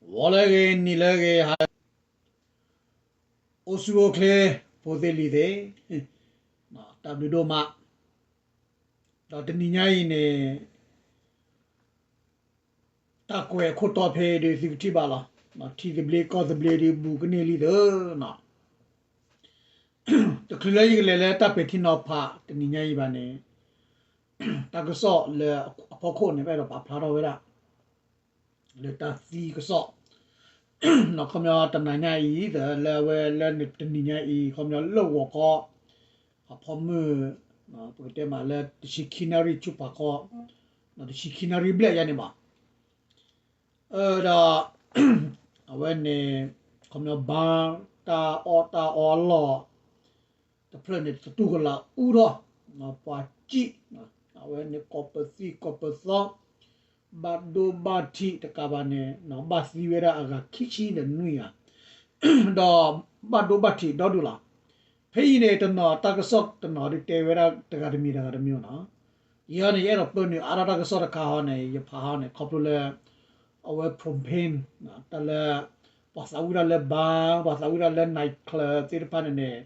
ဂီၤလၢအဂ့ၤ နံၤလၢအဂ့ၤ ဟါလၢအဂ့ၤ, အိၣ်ဆူၣ်အိၣ်ချ့ ဖိသ့ၣ်လံၤသ့ၣ်, တၢ်ဘျုးဒိၣ်မး, ဒီးတနံၤညါအံၤန့ၣ် တၢ်ကွဲးအခိၣ်တီဖဲဒုးသုကထံၣ်ဘၣ်လီၤ. ထံသဘျ့ကီၢ်သဘျ့ဒုးဘူးကန့ၢ်လံသၢနီၤ. တချုးလၢယကလဲၤလၢတၢ်ပဲာ်ထံနီၤဖးတနံၤညါအံၤဘၣ်န့ၣ်, တၢ်ကစီၣ်လၢအဖီခိၣ်န့ၣ် ပအဲၣ်ဒိးပာ်ဖျါထီၣ်ဝဲဒၣ် လၢတၢ်သံကစီၣ် ခီပညီတနၤညါအံၤ လၢအဝဲလၢတနံၤညါအံၤ ခီပညီလၢဂီၤခီ အဖီမုၢ် ပကတဲမးလၢတဆံခံနၣ်ရံၣ်ဆူဖးခီ တဆံခံနၣ်ရံၣ်ဘျဲၣ်ယါန့ၣ်မး ဒီး အဝဲန့ၣ် ခီပညီဘါ တၢ်အီၣ်တၢ်အီအလီၢ် တဖျၢၣ်န့ၣ် သတူၢ်ကလာ်အူထီၣ် ပှၤစံၣ် အဝဲန့ၣ်ကိးပသူကိးပသီ ဘၣ်ဒိဘၣ်ထံးတကးဘၣ်န့ၣ် ဘၣ်သံဝဲဒၣ်အဂၤခံဆံဒီးနွံဂၤ ဒီးဘၣ်ဒိဘၣ်ထံးဒီဒူၣ်လီၤ. ဖဲအံၤန့ၣ် တနီၤတၢ်ကစီၣ်တနီၤဒုးတဲဝဲဒၣ်တဂၤတမံၤတဂၤတမံၤနီၤ. ယဲန့ၣ် ယအဲၣ်ဒိးပၢနုာ်အါထီၣ်တၢ်ကစီၣ်တခါဟီန့ၣ် ယဖးဟီန့ၣ် ခီဖျိလၢ အဝဲ propane တၢ်လၢ ပှၤသးဝံၣ်တၢ်လၢ bar ပှၤသးဝံၣ်တၢ်လၢ night club သ့ၣ်တဖၣ်န့ၣ်န့ၣ်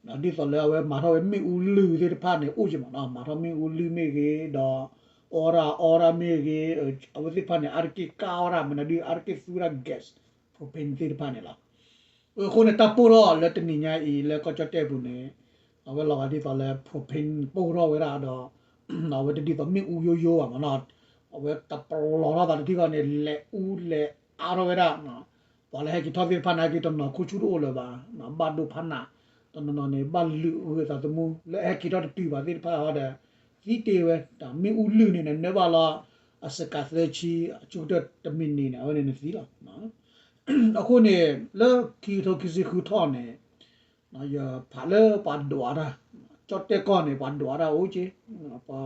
ဒ်သိးလၢအဝဲမၤထီၣ်ဝဲမ့ၣ်အူလုၢ်သ့ၣ်တဖၣ်န့ၣ် အိၣ်က့ၤမးနီၤ. မၤထီၣ်မ့ၣ်အူလုၢ်မ့ၢ်ဂ့ၤ ဒီး အီၣ်တၢ်အီတၢ်မ့ၢ်ဂ့ၤ အဝဲသ့ၣ်တဖၣ်န့ၣ် အါတက့ၢ်ကၢ်အီၣ်တၢ် မနုၤဒုး အါတက့ၢ်သူဝဲဒၣ် gas propane သ့ၣ်တဖၣ်န့ၣ်လီၤ. အဃိန့ၣ် တၢ်ပိၢ်ထီၣ်လၢတနံၤညါအံၤ လၢကီၢ်ကၠီၣ်တဲၣ်ပူၤန့ၣ် အဝဲလီၤဂာ်ဒ်သိးလၢ propane ပိၢ်ထီၣ်ဝဲဒၣ်ဒီး အဝဲတဒ်သိးမ့ၣ်အူယိယိဘၣ်မးနီၤ. အဝဲတပလီၤထီၣ်သးတထံၣ်ဃီန့ၣ် လဲၤအူလဲၤအါထီၣ်ဝဲဒၣ် ပှၤလၢဟဲက့ၤထီၣ်သ့ၣ်တဖၣ်နာ်က့ တနီၤခိၣ်ဆူၣ်တအိၣ်လၢၤဘၣ် ဘၣ်ဒိဖးနး တနီၤနီၤန့ၣ် ဘၣ်လုာ်ဂုာ်သးသမူ လၢအဟဲက့ၤထီၣ်တတုၤဘၣ်သ့ၣ်တဖၣ်ဟီဒီး သံတ့ၢ်ဝဲ တၢ်မ့ၣ်အူလုၢ်န့ၣ် နနၢဘၣ်လီၤ အစကၤသၢဆံ အဆူကတၢၢ်တမံးနံးန့ၣ် အဝဲန့ၣ်နသံလီၤ. အဃိန့ၣ် လၢခံကထိခံဆံဃုထီၣ်န့ၣ် ယဖးလၢပှၤဒွးတၢ် ကၠီၣ်တဲၣ်ကီၢ်န့ၣ် ပှၤဒွးတၢ်အိၣ်က့ၤ ပှၤ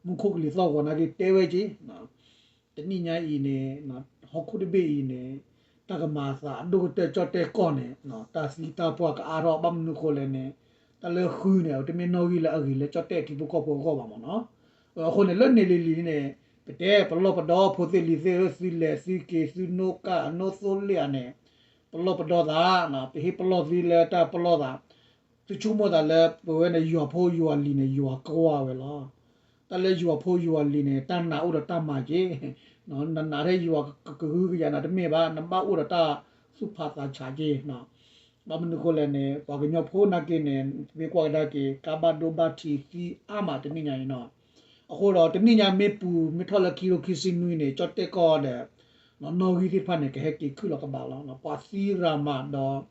မူခိၣ်ကလံၤသီၣ်ဂီၤနာ်က့တဲဝဲက့ၤ တနံၣ်ညါအံၤန့ၣ် ဟီၣ်ခိၣ်တဘ့ၣ်အံၤန့ၣ် တၢ်ကမၤအသးအဒိၣ်ကတၢၢ်ကၠီၣ်တဲၣ်ကီၢ်န့ၣ် တၢ်သံတၢ်ပှၢ်ကအါထီၣ် ဘၣ်မနုၤဃိလဲၣ်န့ၣ် တၢ်လၢဃုန့ၣ် အဝဲတမ့ၢ်နီၣ်ဂံၢ်လၢအဂ့ၤလၢကၠီၣ်တဲၣ်ထံဖိကီၢ်ဖိအဂီၢ်ဘၣ်မးနီၤ. အဃိန့ၣ် လၢန့ၣ်လံၤလံၤန့ၣ် ပတဲပလီၢ်ပဒီဖိသ့ၣ်လံၤသ့ၣ်ဧၢ သုလဲၤသုက့ၤ သုနိကၣ်အနိသိလ့ၣ်ဧါန့ၣ် ပလီၢ်ပဒီသး ပဟ့ၣ်ပလီၢ်သုလၢတၢ်ပလီၢ်သး သုဆိကမိၣ်သးလၢပဝဲန့ၣ် ယွၤဖိယွၤလံၤန့ၣ် ယွၤကွၢ်ဝဲလီၤ. တၢ်လၢယွၤဖိယွၤလံၤန့ၣ် တၢ်နာ်အိၣ်ဒီးတၢ်မၤက့ၤ နနာ်ထဲယွၤကကဟုကယာ်နၤတမ့ၢ်ဘၣ် နဘၣ်အိၣ်ဒီးတၢ်သူၣ်ဖးသးဆးက့ၤ ဘၣ်မနုၤဃိလဲၣ်န့ၣ် ပှၤကညီဖိနာ်က့ၤန့ၣ် မ့ၢ်ကွၢ်ကဒါက့ၤ ကါဘၣ်ဒိဘၣ်ထံးသံအါမးတနံၣ်ညါအံၤနီၤ. အဃိဒီးတနံၣ်ညါမ့ၢ်ပူၤ မ့ၢ်ထီၣ်လၢခံကထိခံဆံနွံန့ၣ် ကၠီၣ်တဲၣ်ကီၢ်ဒီး နီၣ်ဂံၢ်သ့ၣ်တဖၣ်န့ၣ် ကဟဲက့ၤခုၣ်လီၤကဘၣ်လီၤ. ပှၤသံရၤမးဒီး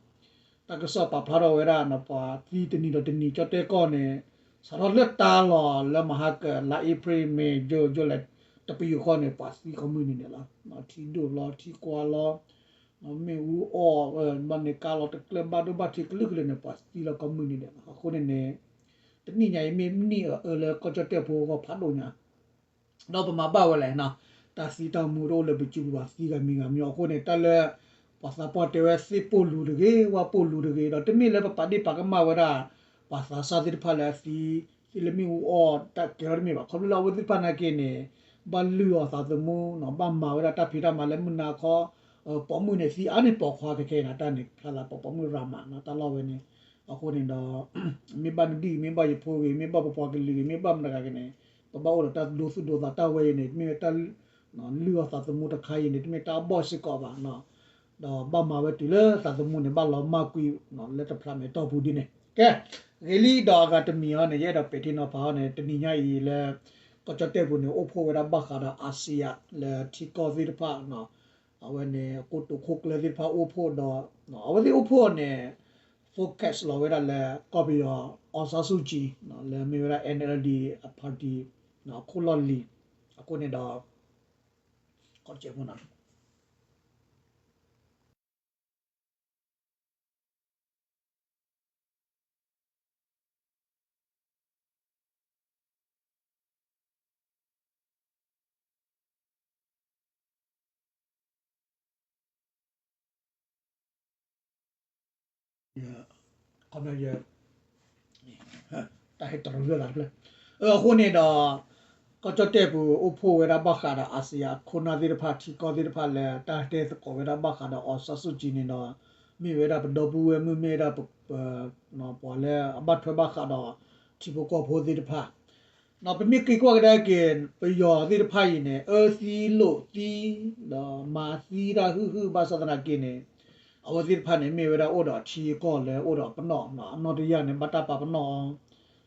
တၢ်ကစီၣ်ပာ်ဖျါထီၣ်ဝဲဒၣ် ပှၤသံတနံၤဒီးတနံၤ ကၠီၣ်တဲၣ်ကီၢ်န့ၣ် စးထီၣ်လၢတၢ်လီၢ်လၢမဟါက လါအ့ဖြ့ၣ် မ့ၢ် June July တပယူာ်ဃီန့ၣ် ပှၤသံကိးမုၢ်နံၤဒဲးလီၤ. ထံဒိၣ်လီၤ ထံကွၢ်လီၤ မ့ၣ်အူအီၣ် ဘၣ်န့ၣ်ကါလီၤတကျၢၢ် ဘၣ်ဒိဘၣ်ထံးကလုာ်ကလုာ်န့ၣ် ပှၤသံလီၤကိးမုၢ်နံၤဒဲးလီၤ. အဃိန့ၣ်န့ၣ် တနံၣ်ညါအံၤမ့ၢ်နံၣ်အအၢလၢကီၢ်ကၠီၣ်တဲၣ်ဖိအဂီၢ်ဖးဒိၣ်ညါ ဒီးပမၤဘၣ်ဝဲလဲၣ်နီၤ တၢ်သံတၢ်မူတအိၣ်လၢပစုပူၤဘၣ် သံဂၤမံၤဂၤမံၤအဃိန့ၣ် တၢ်လၢ ပှၤသးပှၢ်တဲဝဲသ့ၣ်ပိၢ်လူၤတဂ့ၤ ဝၣ်ပိၢ်လူၤတဂ့ၤ ဒီးတမ့ၢ်လၢပပာ်ဒ့ၣ်ပာ်ကမၣ်ဝဲဒၣ် ပှၤသးစၢ်သ့ၣ်တဖၣ်လၢအသံ သံလၢမ့ၣ်အူအီၣ်တၢ်ကဲထီၣ်တမ့ၢ်ဘၣ် ခီဖျိလၢအဝဲသ့ၣ်တဖၣ်နာ်က့န့ၣ် ဘၣ်လုၢ်အီၣ်သးသမူ ဘၣ်မၤဝဲဒၣ်တၢ်ဖံးတၢ်မၤလၢမုၢ်နၤခီ ပိာ်မုၣ်န့ၣ်သံအါန့ၢ်ပိာ်ခွါခဲခဲအံၤနီၤ တၢ်န့ၣ်ဖျါသးပှၤပိာ်မုၣ်ရၤမးနီၤ တၢ်လီၢ်ဝဲန့ၣ် အဃိန့ၣ်ဒီး မ့ၢ်ဘၣ်နဒံၣ် မ့ၢ်ဘၣ်ယဖိဂ့ၤ မ့ၢ်ဘၣ်ပပှၤကလုာ်ဂ့ၤ မ့ၢ်ဘၣ်မတၤဂၤဂ့ၤန့ၣ် ပဘၣ်အိၣ်ဒီးတၢ်ဒိသူၣ်ဒိသးတၢ်ဝဲအံၤန့ၣ် တမ့ၢ်ဝဲတၢ် လုၢ်အီၣ်သးသမူတခါအံၤန့ၣ် တမ့ၢ်တၢ်အဘီၣ်စ့ၢ်ကီးဘၣ် ဒီးဘၣ်မၤဝဲတုၤလၢသးသမူန့ၣ် ဘၣ်လီၤမၢ်ကွံာ်လၢတဖျးမဲာ်တီၢ်ပူၤဒ်န့ၣ် ကဲ ဂ့ၤလံဒီးအဂၤတမံၤအံၤန့ၣ် ယအဲၣ်ဒိးပဲာ်ထံနီၤဖးအီၤန့ၣ် တနံၤညါအံၤလၢ ကီၢ်ကၠီၣ်တဲၣ်ပူၤန့ၣ် အိၣ်ဖှိၣ်ဝဲဒၣ်ဘၣ်ဃးဒီး ASEAN လၢထံကီၢ်သ့ၣ်တဖၣ် အဝဲန့ၣ် ကိတိာ်ခိၣ်ကျၢၢ်သ့ၣ်တဖၣ်အိၣ်ဖှိၣ်ဒီး အဝဲသ့ၣ်အိၣ်ဖှိၣ်န့ၣ် focus လီၤဝဲဒၣ်လၢကီၢ်ပယီၤ အောင်ဆန်းစုကြည် လၢမ့ၢ်ဝဲဒၣ် NLD အ party အခိၣ်လီၢ်လံၤ အဃိန့ၣ်ဒီး ခီတကဲဖိနီၤ တၢ်ဟဲတရူးလၢ်သးတဖျၢၣ် အဃိန့ၣ်ဒီး ကီၢ်ကၠီၣ်တဲၣ်ပူၤ အိၣ်ဖှိၣ်ဝဲဒၣ်ဘၣ်ဃးဒီး အၣ်စံၣ်ယၣ် ခိၣ်နၢ်သ့ၣ်တဖၣ် ထံကီၢ်သ့ၣ်တဖၣ်လၢတၢ်တဲသကိးဝဲဒၣ်ဘၣ်ဃးဒီး အောင်ဆန်းစုကြည် န့ၣ်ဒီး မ့ၢ်ဝဲဒၣ်ပဒီပုၢ်ဝဲၢ်မုၣ် မ့ၢ်ဝဲဒၣ်ပ ပှၤလၢအဘၣ်ထွဲဘၣ်ဃးဒီး ထံဖိကီၢ်ဖိသ့ၣ်တဖၣ် ပမ့ၢ်က့ၤကွၢ်ကဒါက့ၤ ပယီၤသ့ၣ်တဖၣ်အံၤန့ၣ် အၢသံလိာ်သံ ဒီးမၤသံတၢ်ဟုၣ်ဟုၣ်ဘၣ်ဆၣ်သနာ်က့န့ၣ် အဝဲသ့ၣ်တဖၣ်န့ၣ် မ့ၢ်ဝဲဒၣ်အိၣ်ဒီးထံကီၢ်လၢအိၣ်ဒီးပနီၣ် အနီၣ်တယၢ်န့ၣ် ဘၣ်တၢ်ပာ်ပနီၣ်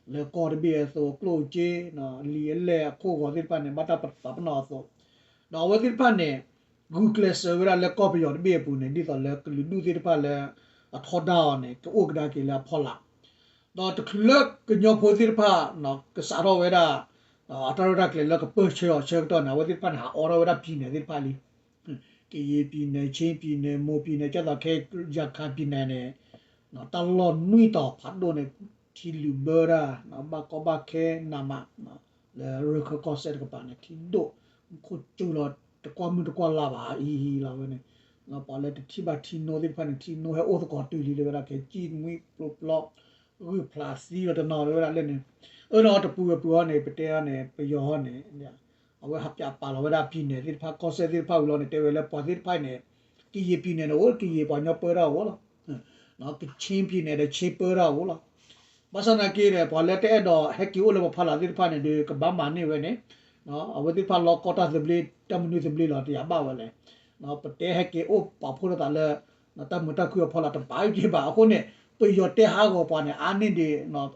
အီၤ လၢကီၢ်တဘ့ၣ်အသိး ကျိၣ်စ့ လံာ်အလဲၢ်အခိၣ်ဂီၤသ့ၣ်တဖၣ်န့ၣ် ဘၣ်တၢ်ပာ်ပနီၣ်အသိး ဒီးအဝဲသ့ၣ်တဖၣ်န့ၣ် ဂုာ်ကျဲးစၢးဝဲဒၣ်လၢကီၢ်ပယီၤတဘ့ၣ်အပူၤန့ၣ် ဒ်သိးလၢကလုာ်ဒူၣ်သ့ၣ်တဖၣ်လၢအထီဒါအီၤန့ၣ် ကအိၣ်ကဒါက့ၤလၢအဖီလာ် ဒီးတချုးလၢကညီဖိသ့ၣ်တဖၣ် ကစးထီၣ်ဝဲဒၣ် အတၢ်ရဲၣ်တၢ်ကျဲၤလၢကပၢၢ်ဆၢအီၤဆၢကတီၢ်န့ၣ် အဝဲသ့ၣ်တဖၣ်န့ၣ် ဟးအိးထီၣ်ဝဲဒၣ် ပြည်နယ် သ့ၣ်တဖၣ်လံ. ကရင်ပြည်နယ်, ချင်းပြည်နယ်, မွန်ပြည်နယ် ကဲသိးခဲ ရခိုင်ပြည်နယ် န့ၣ် တၢ်လီၢ်နွံတီၤဖးဒိၣ်န့ၣ် ထံလုာ်ဘၢတၢ် ဘၣ်ကီဘၣ်ခဲနးမး လၢရခၢၣ်ကီၢ်စဲၣ်တကပၤန့ၣ် ထံဒိၣ် မူခိၣ်စူၤလီၤ တကွၢ်မုၢ်တကွၢ်လါဘၣ်အံၤလီၤဝဲန့ၣ် ပှၤလၢတထံၣ်ဘၣ်ထံနိသ့ၣ်တဖၣ်န့ၣ် ထံနိဟဲအိၣ်သကိးတုၤလံလၢဝဲဒၣ်ခဲ ကံၣ်မှံပျီပျီ ဂုၢ်ဖျးသံလီၤတနီၤလၢဝဲဒၣ်လၢန့ၣ် အၢ ဒီးတပူၤဝဲပူၤအီၤန့ၣ် ပတဲအီၤန့ၣ် ပယီၤဟီန့ၣ် အဝဲဟးပၠးပာ်လီၤဝဲဒၣ် ပြည်နယ် သ့ၣ်တဖၣ် ကီၢ်စဲၣ်သ့ၣ်တဖၣ်ဝံၤလီၤန့ၣ် တဲဝဲလၢပှၤသ့ၣ်တဖၣ်အံၤန့ၣ် ကရင်ပြည်နယ် န့ၣ်အိၣ် ကရင်ပှၤကညီပၢတၢ်အိၣ်လီၤ. ကချင်ပြည်နယ် ဒီး ချင်းပၢတၢ်အိၣ်လီၤ. ဘၣ်ဆၣ်သနာ်က့ဒီး ပှၤလၢတအဲၣ်ဒိးဟဲက့ၤအိၣ်လၢပဖီလာ်သ့ၣ်တဖၣ်န့ၣ်ဒီး ကဘၣ်မၤန့ၢ်ဝဲန့ၣ် အဝဲသ့ၣ်တဖၣ်လီၢ်ကီၢ်တၢ်သဘျ့ တၢ်မနုၤသဘျ့လီၤ တယာ်ဘၣ်ဝဲလဲၣ်. ပတဲဟဲက့ၤအိၣ်ပာ်ဖှိၣ်ထီၣ်သးလၢ တၢ်မုာ်တၢ်ခုၣ်အဖီလာ်တဘၣ်က့ၤဘၣ်. အဃိန့ၣ် ပယီၤတဲဟးဂီၤပှၤန့ၣ် အါန့ၢ်ဒံး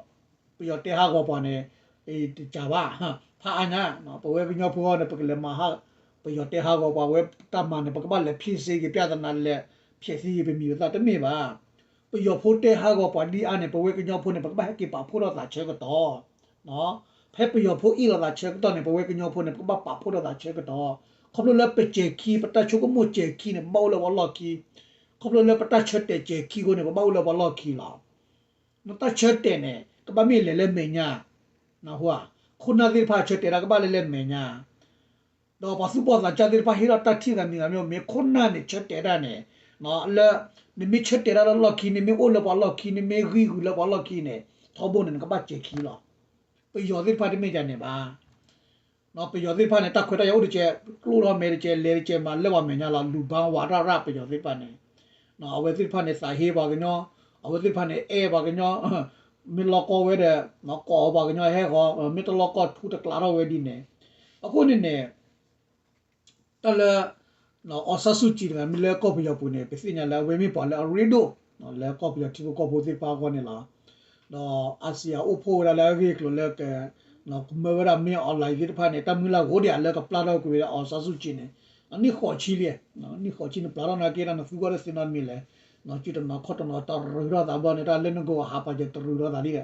ပယီၤတဲဟးဂီၤပှၤန့ၣ် တကးဘၣ် ဖးအါညါ ပဝဲကညီဖိန့ၣ် ပကလဲၤမၤဟး ပယီၤတဲဟးဂီၤပှၤဝဲတၢ်မၤန့ၣ် ပကဘၣ်လဲၤဖံးစ့က့ၤ ပြဿနာ လဲၤဖျဲးသံက့ၤပမံၤပသၣ်တမ့ၢ်ဘၣ်. ပယီၤဖိတဲဟးဂီၤပှၤဒ်အါန့ၣ် ပဝဲကညီဖိန့ၣ် ပကဘၣ်ဟဲက့ၤပာ်ဖှိၣ်ထီၣ်သးဆၢကတီၢ် ဖဲပယီၤဖိအ့ၣ်လိာ်သးဆၢကတီၢ်န့ၣ် ပဝဲကညီဖိန့ၣ် ပကဘၣ်ပာ်ဖှိၣ်ထီၣ်သးဆၢကတီၢ်. ခီဖျိလၢပစဲၤခံ ပတၢ်ဆိကမိၣ်စဲၤခံန့ၣ် ပဘၣ်အိၣ်လၢပှၤလီၢ်ခံ ခီဖျိလၢပတၢ်ဆၢတဲာ်စဲၤခံအဃိန့ၣ် ပဘၣ်အိၣ်လၢပှၤလီၢ်ခံလီၤ. နတၢ်ဆၢတဲာ်န့ၣ် ကဘၣ်မ့ၢ်လဲၤလၢမဲာ်ညါ ခိၣ်နၢ်သ့ၣ်တဖၣ်ဆၢတဲာ်တၢ်ကဘၣ်လဲၤလၢမဲာ်ညါ ဒီးပှၤသူၣ်ဘီၣ်သးစၢ်သ့ၣ်တဖၣ်ဟ့ၣ်ထီၣ်တၢ်ထံၣ်သးမံၤသးမံၤ မ့ၢ်ခိၣ်နၢ်န့ၣ်ဆၢတဲာ်တၢ်န့ၣ် လၢ နမ့ၢ်ဆၢတဲာ်တၢ်လၢလီၢ်ခံ နမ့ၢ်အိၣ်လၢပှၤလီၢ်ခံ နမ့ၢ်ဂံၢ်ဂူာ်လၢပှၤလီၢ်ခံန့ၣ် ထီဘိန့ၣ် နကဘၣ်စဲၤခံလီၤ. ပယီၤသ့ၣ်တဖၣ်တမ့ၢ်ဒ်န့ၣ်ဘၣ်. ပယီၤသ့ၣ်တဖၣ်န့ၣ် တၢ်ခွဲးတၢ်ယာ်အိၣ်တကဲး ကျိၣ်ထီၣ်မဲာ်တကဲး လဲၤတကဲး မၤလၢပှၤမဲာ်ညါလီၤ လူၤဘါဝးရၣ်ရၣ် ပယီၤသ့ၣ်တဖၣ်န့ၣ် အဝဲသ့ၣ်တဖၣ်န့ၣ် သးဟ့ပှၤကညီ အဝဲသ့ၣ်တဖၣ်န့ၣ်အဲၣ်ပှၤကညီ မ့ၢ်လီၢ်ကီၢ်ဝဲဒီး ကိးပှၤကညီဟဲဃီၤ မ့ၢ်တလီၢ်ကီၢ်ထူတကျးထီၣ်ဝဲဒ်န့ၣ် အဃိန့ၣ်န့ၣ် တၢ်လၢ အောင်ဆန်းစုကြည် တဂၤမ့ၢ်လၢကီၢ်ပယီၤပူၤန့ၣ် ပသ့ၣ်ညါလၢအဝဲမ့ၢ်ပှၤလၢအရ့ဒိၣ် လၢကီၢ်ပယီၤထံဖိကီၢ်ဖိသ့ၣ်တဖၣ်အဂီၢ်န့ၣ်လီၤ. ဒီး အၣ်စံၣ်ယၣ် အိၣ်ဖှိၣ်ဝဲဒၣ်လၢအဂ့ၢ်အကျိၤလၢ ကမၢဝဲဒၣ် မင်းအောင်လှိုင် သ့ၣ်တဖၣ်န့ၣ် တၢ်မုၢ်လၢ်ဂိၢ်ဒံးလၢကပျၢ်ထီၣ်ကွံာ်ဝဲဒၣ် အောင်ဆန်းစုကြည် န့ၣ် နံၣ်ဃိးဆံလံ. နံၣ်ဃိးဆံန့ၣ် ပျၢ်ထီၣ်နာ်က့ဒီး နသူကီၢ်ဒီးသ့ၣ်နီတမံၤလဲၣ်. စုတနီၤခီၣ်တနီၤ တရူးထီၣ်သးဘျီန့ၣ် တၢ်လၢနဂိၢ်ဟးပာ်စၢၤတရူးထီၣ်သးလံဒီး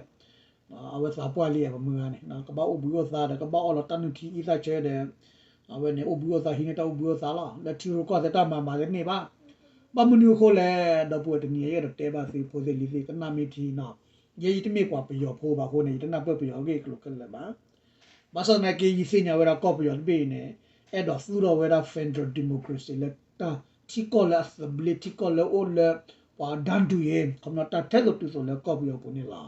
အဝဲသးပှၢ်လံ ပမုၢ်ဂၤန့ၣ် ကဘၣ်အိၣ်ဘှံးအိၣ်သါဒီး ကဘၣ်အီၣ်လီၤတၢ်နုၢ်ထံအံသၣ်ဆၢဒီး အဝဲန့ၣ် အိၣ်ဘှံးအိၣ်သါ ဟံးန့ၢ်တၢ်အိၣ်ဘှံးအိၣ်သါလီၤ. လၢထံရူၢ်ကီၢ်သဲးတၢ်မၤမၤတန့ၢ်ဘၣ်. ဘၣ်မနုၤအဃိလဲၣ် ဒီပုၢ်ဝဲၢ်တနံၤအံၤ အဲၣ်ဒိးတဲဘၣ်သုဖိသ့ၣ်လံၤသ့ၣ် ကနၣ်မ့ၢ်ထံနီၤ. ယဲယတမ့ၢ်ပှၤပယီၤဖိဘၣ်အဃိန့ၣ် ယတနၢ်ပၢၢ်ပယီၤအဂ့ၢ်အကျိၤခဲလၢာ်ဘၣ်. ဘၣ်ဆၣ်သနာ်က့ ယသ့ၣ်ညါဝဲဒၣ်ကီၢ်ပယီၤတဘ့ၣ်အံၤန့ၣ် အဲၣ်ဒိးသူၣ်ထီၣ်ဝဲဒၣ် federal democracy လၢတၢ်ထံကီၢ်လၢအသဘျ့ ထံကီၢ်လၢအိၣ်လၢ ပှၤတၢ်ဒုးအံၤ ခီပညီတၢ်ထဲသိးတုၤသိးလၢကီၢ်ပယီၤပူၤန့ၣ်လီၤ.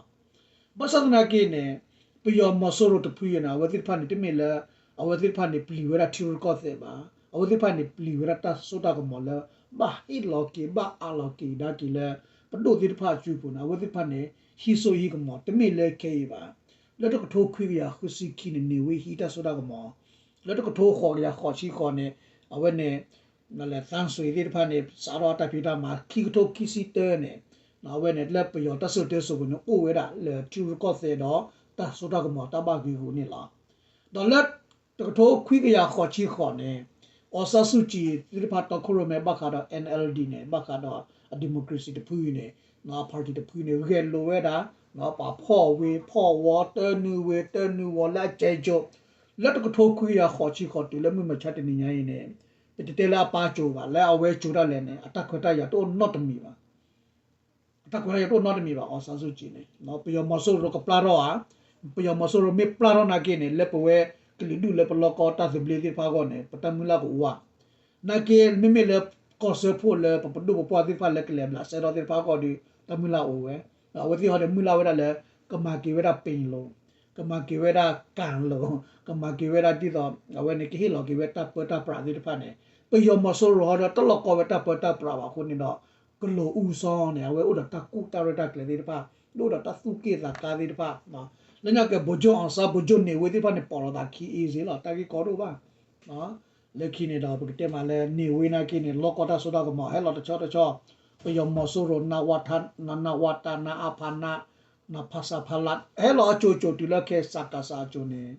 ဘၣ်ဆၣ်သနာ်က့န့ၣ် ပယီၤမီၤစိရိၤတဖုအံၤန့ၣ် အဝဲသ့ၣ်တဖၣ်န့ၣ် တမ့ၢ်လၢ အဝဲသ့ၣ်တဖၣ်န့ၣ် ပျံၤဝဲဒၣ်ထံရူၢ်ကီၢ်သဲးဘၣ်. အဝဲသ့ၣ်တဖၣ်န့ၣ် ပျံၤဝဲဒၣ်တၢ်စိတၢ်ကမီၤလၢ ဘၣ်ဟ့ၣ်လီၤက့ၤ ဘၣ်အးလီၤက့ၤကဒါက့ၤလၢ ပဒိၣ်သ့ၣ်တဖၣ်အစုပူၤန့ၣ် အဝဲသ့ၣ်တဖၣ်န့ၣ် ဟံးစိဟံးကမီၤ တမ့ၢ်လၢခဲအံၤဘၣ်. လၢတကထိခွံကယၤဃုဆံခံန့ၣ် န့ၢ်ဝဲဟံးတၢ်စိတၢ်ကမီၤ လၢတကထိဃိးကယၤဃိးဆံဃိးန့ၣ် အဝဲန့ၣ် သန်းရွှေ သ့ၣ်တဖၣ်န့ၣ် စးထီၣ်တၢ်ဖံးတၢ်မၤ ခံကထိခံဆံတၢန့ၣ် အဝဲန့ၣ် လၢပယီၤတၢ်စံၣ်စိၤတဲစိၤပူၤန့ၣ် အိၣ်ဝဲဒၣ်လၢထံရူၢ်ကီၢ်သဲးဒီး တၢ်စိတၢ်ကမီၤတၢ်ဘၣ်ဂ့ၤဂူာ်န့ၣ်လီၤ. ဒီးလၢ တကထိခွံကယၤဃိးဆံဃိးန့ၣ် အောင်ဆန်းစုကြည် သ့ၣ်တဖၣ်တီခိၣ်ရိၣ်မဲ ဘၣ်ဃးဒီး NLD န့ၣ် ဘၣ်ဃးဒီးအ democracy တဖုအံၤန့ၣ် အ party တဖုန့ၣ် ဂဲၤလိာ်ဝဲဒၣ် ပှၤဖီၣ်ဝ့ၤဖီၣ်ဝီၤ တၢနုာ်ဝ့ၤတၢနုာ်ဝီၤလၢအကဲကၠိ လၢတကထိခွံကယၤဃိးဆံဃိးတုၤလၢမုၢ်မဆါတနံၤညါအံၤန့ၣ် ပတတဲလၢအပၢ်ကၠိဘၣ် လၢအဝဲကၠိဒၣ်လဲာ်န့ၣ် အတၢ်ခွဲးတၢ်ယာ်တအိၣ်နီတမံၤဘၣ်. အတၢ်ခွဲးတၢ်ယာ်တအိၣ်နီတမံၤဘၣ် အောင်ဆန်းစုကြည် န့ၣ် ပယီၤမီၤစိရိၤကပျၢ်ထီၣ်ဧါ, ပယီၤမီၤစိရိၤမ့ၢ်ပျၢ်ထီၣ်နာ်က့န့ၣ် လၢပဝဲကလုာ်ဒူၣ်လၢပလီၢ်ကီၢ်တၢ်သဘျ့သ့ၣ်တဖၣ်အဂီၢ်န့ၣ် ပတၢ်မုၢ်လၢ်ကအိၣ်ဧါ. နာ်က့ မ့မ့ၢ်လၢကီၢ်စၢဖှိၣ်လၢပပဒိၣ်ပပှၢ်သ့ၣ်တဖၣ်လၢကလဲၤဘျးစဲထီၣ်သ့ၣ်တဖၣ်အဂီၢ်ဒီး တၢ်မုၢ်လၢ်အိၣ်ဝဲ, အဝဲသ့ၣ်ဟီဒီးမုၢ်လၢ်ဝဲဒၣ်လၢ ကမၤက့ၤဝဲဒၣ်ပ့ၤလိၤ ကမၤက့ၤဝဲဒၣ်ကၣ်လိၤ, ကမၤက့ၤဝဲဒၣ်ဒ်သိး အဝဲန့ၣ်ကဟ့ၣ်လီၤက့ၤဝဲတၢ်ပၢတၢ်ပြးသ့ၣ်တဖၣ်န့ၣ်, ပယီၤမီၤစိရိၤဟီဒီးတလီၢ်ကီဝဲတၢ်ပၢတၢ်ပြးဘၣ်အဃိန့ၣ်ဒီး ကလိၤအူစီန့ၣ် အဝဲအိၣ်ဒီးတၢ်ကူၣ်တၢ်ရဲၣ်တၢ်ကျဲၤသ့ၣ်တဖၣ်, အိၣ်ဒီးတၢ်သူၣ်က့ၣ်သးကါသ့ၣ်တဖၣ်, လၢညါက့ၤ ဗိုလ်ချုပ်အောင်ဆန်း ဗိုလ်ချုပ်နေဝင်းသ့ၣ်တဖၣ်န့ၣ် ပိာ်လီၤသးခံအ့စ့လီၤ တၢ်ဂ့ၢ်ကီဒိၣ်ဘၣ် လၢခံန့ၣ်ဒီး ပကတဲမးလၢ နေဝင်း နာ်က့န့ၣ် လီၢ်ကီတၢ်စိတၢ်ကမီၤ ဟဲလီၤတဆီတဆီ, ပယီၤမီၤစိရိၤ နဝတ, နနဝတ, နအဖန, နဖဆဖလ, ဟဲလီၤအစိၤစိၤတုၤလၢခဲစကစအစိၤန့ၣ်,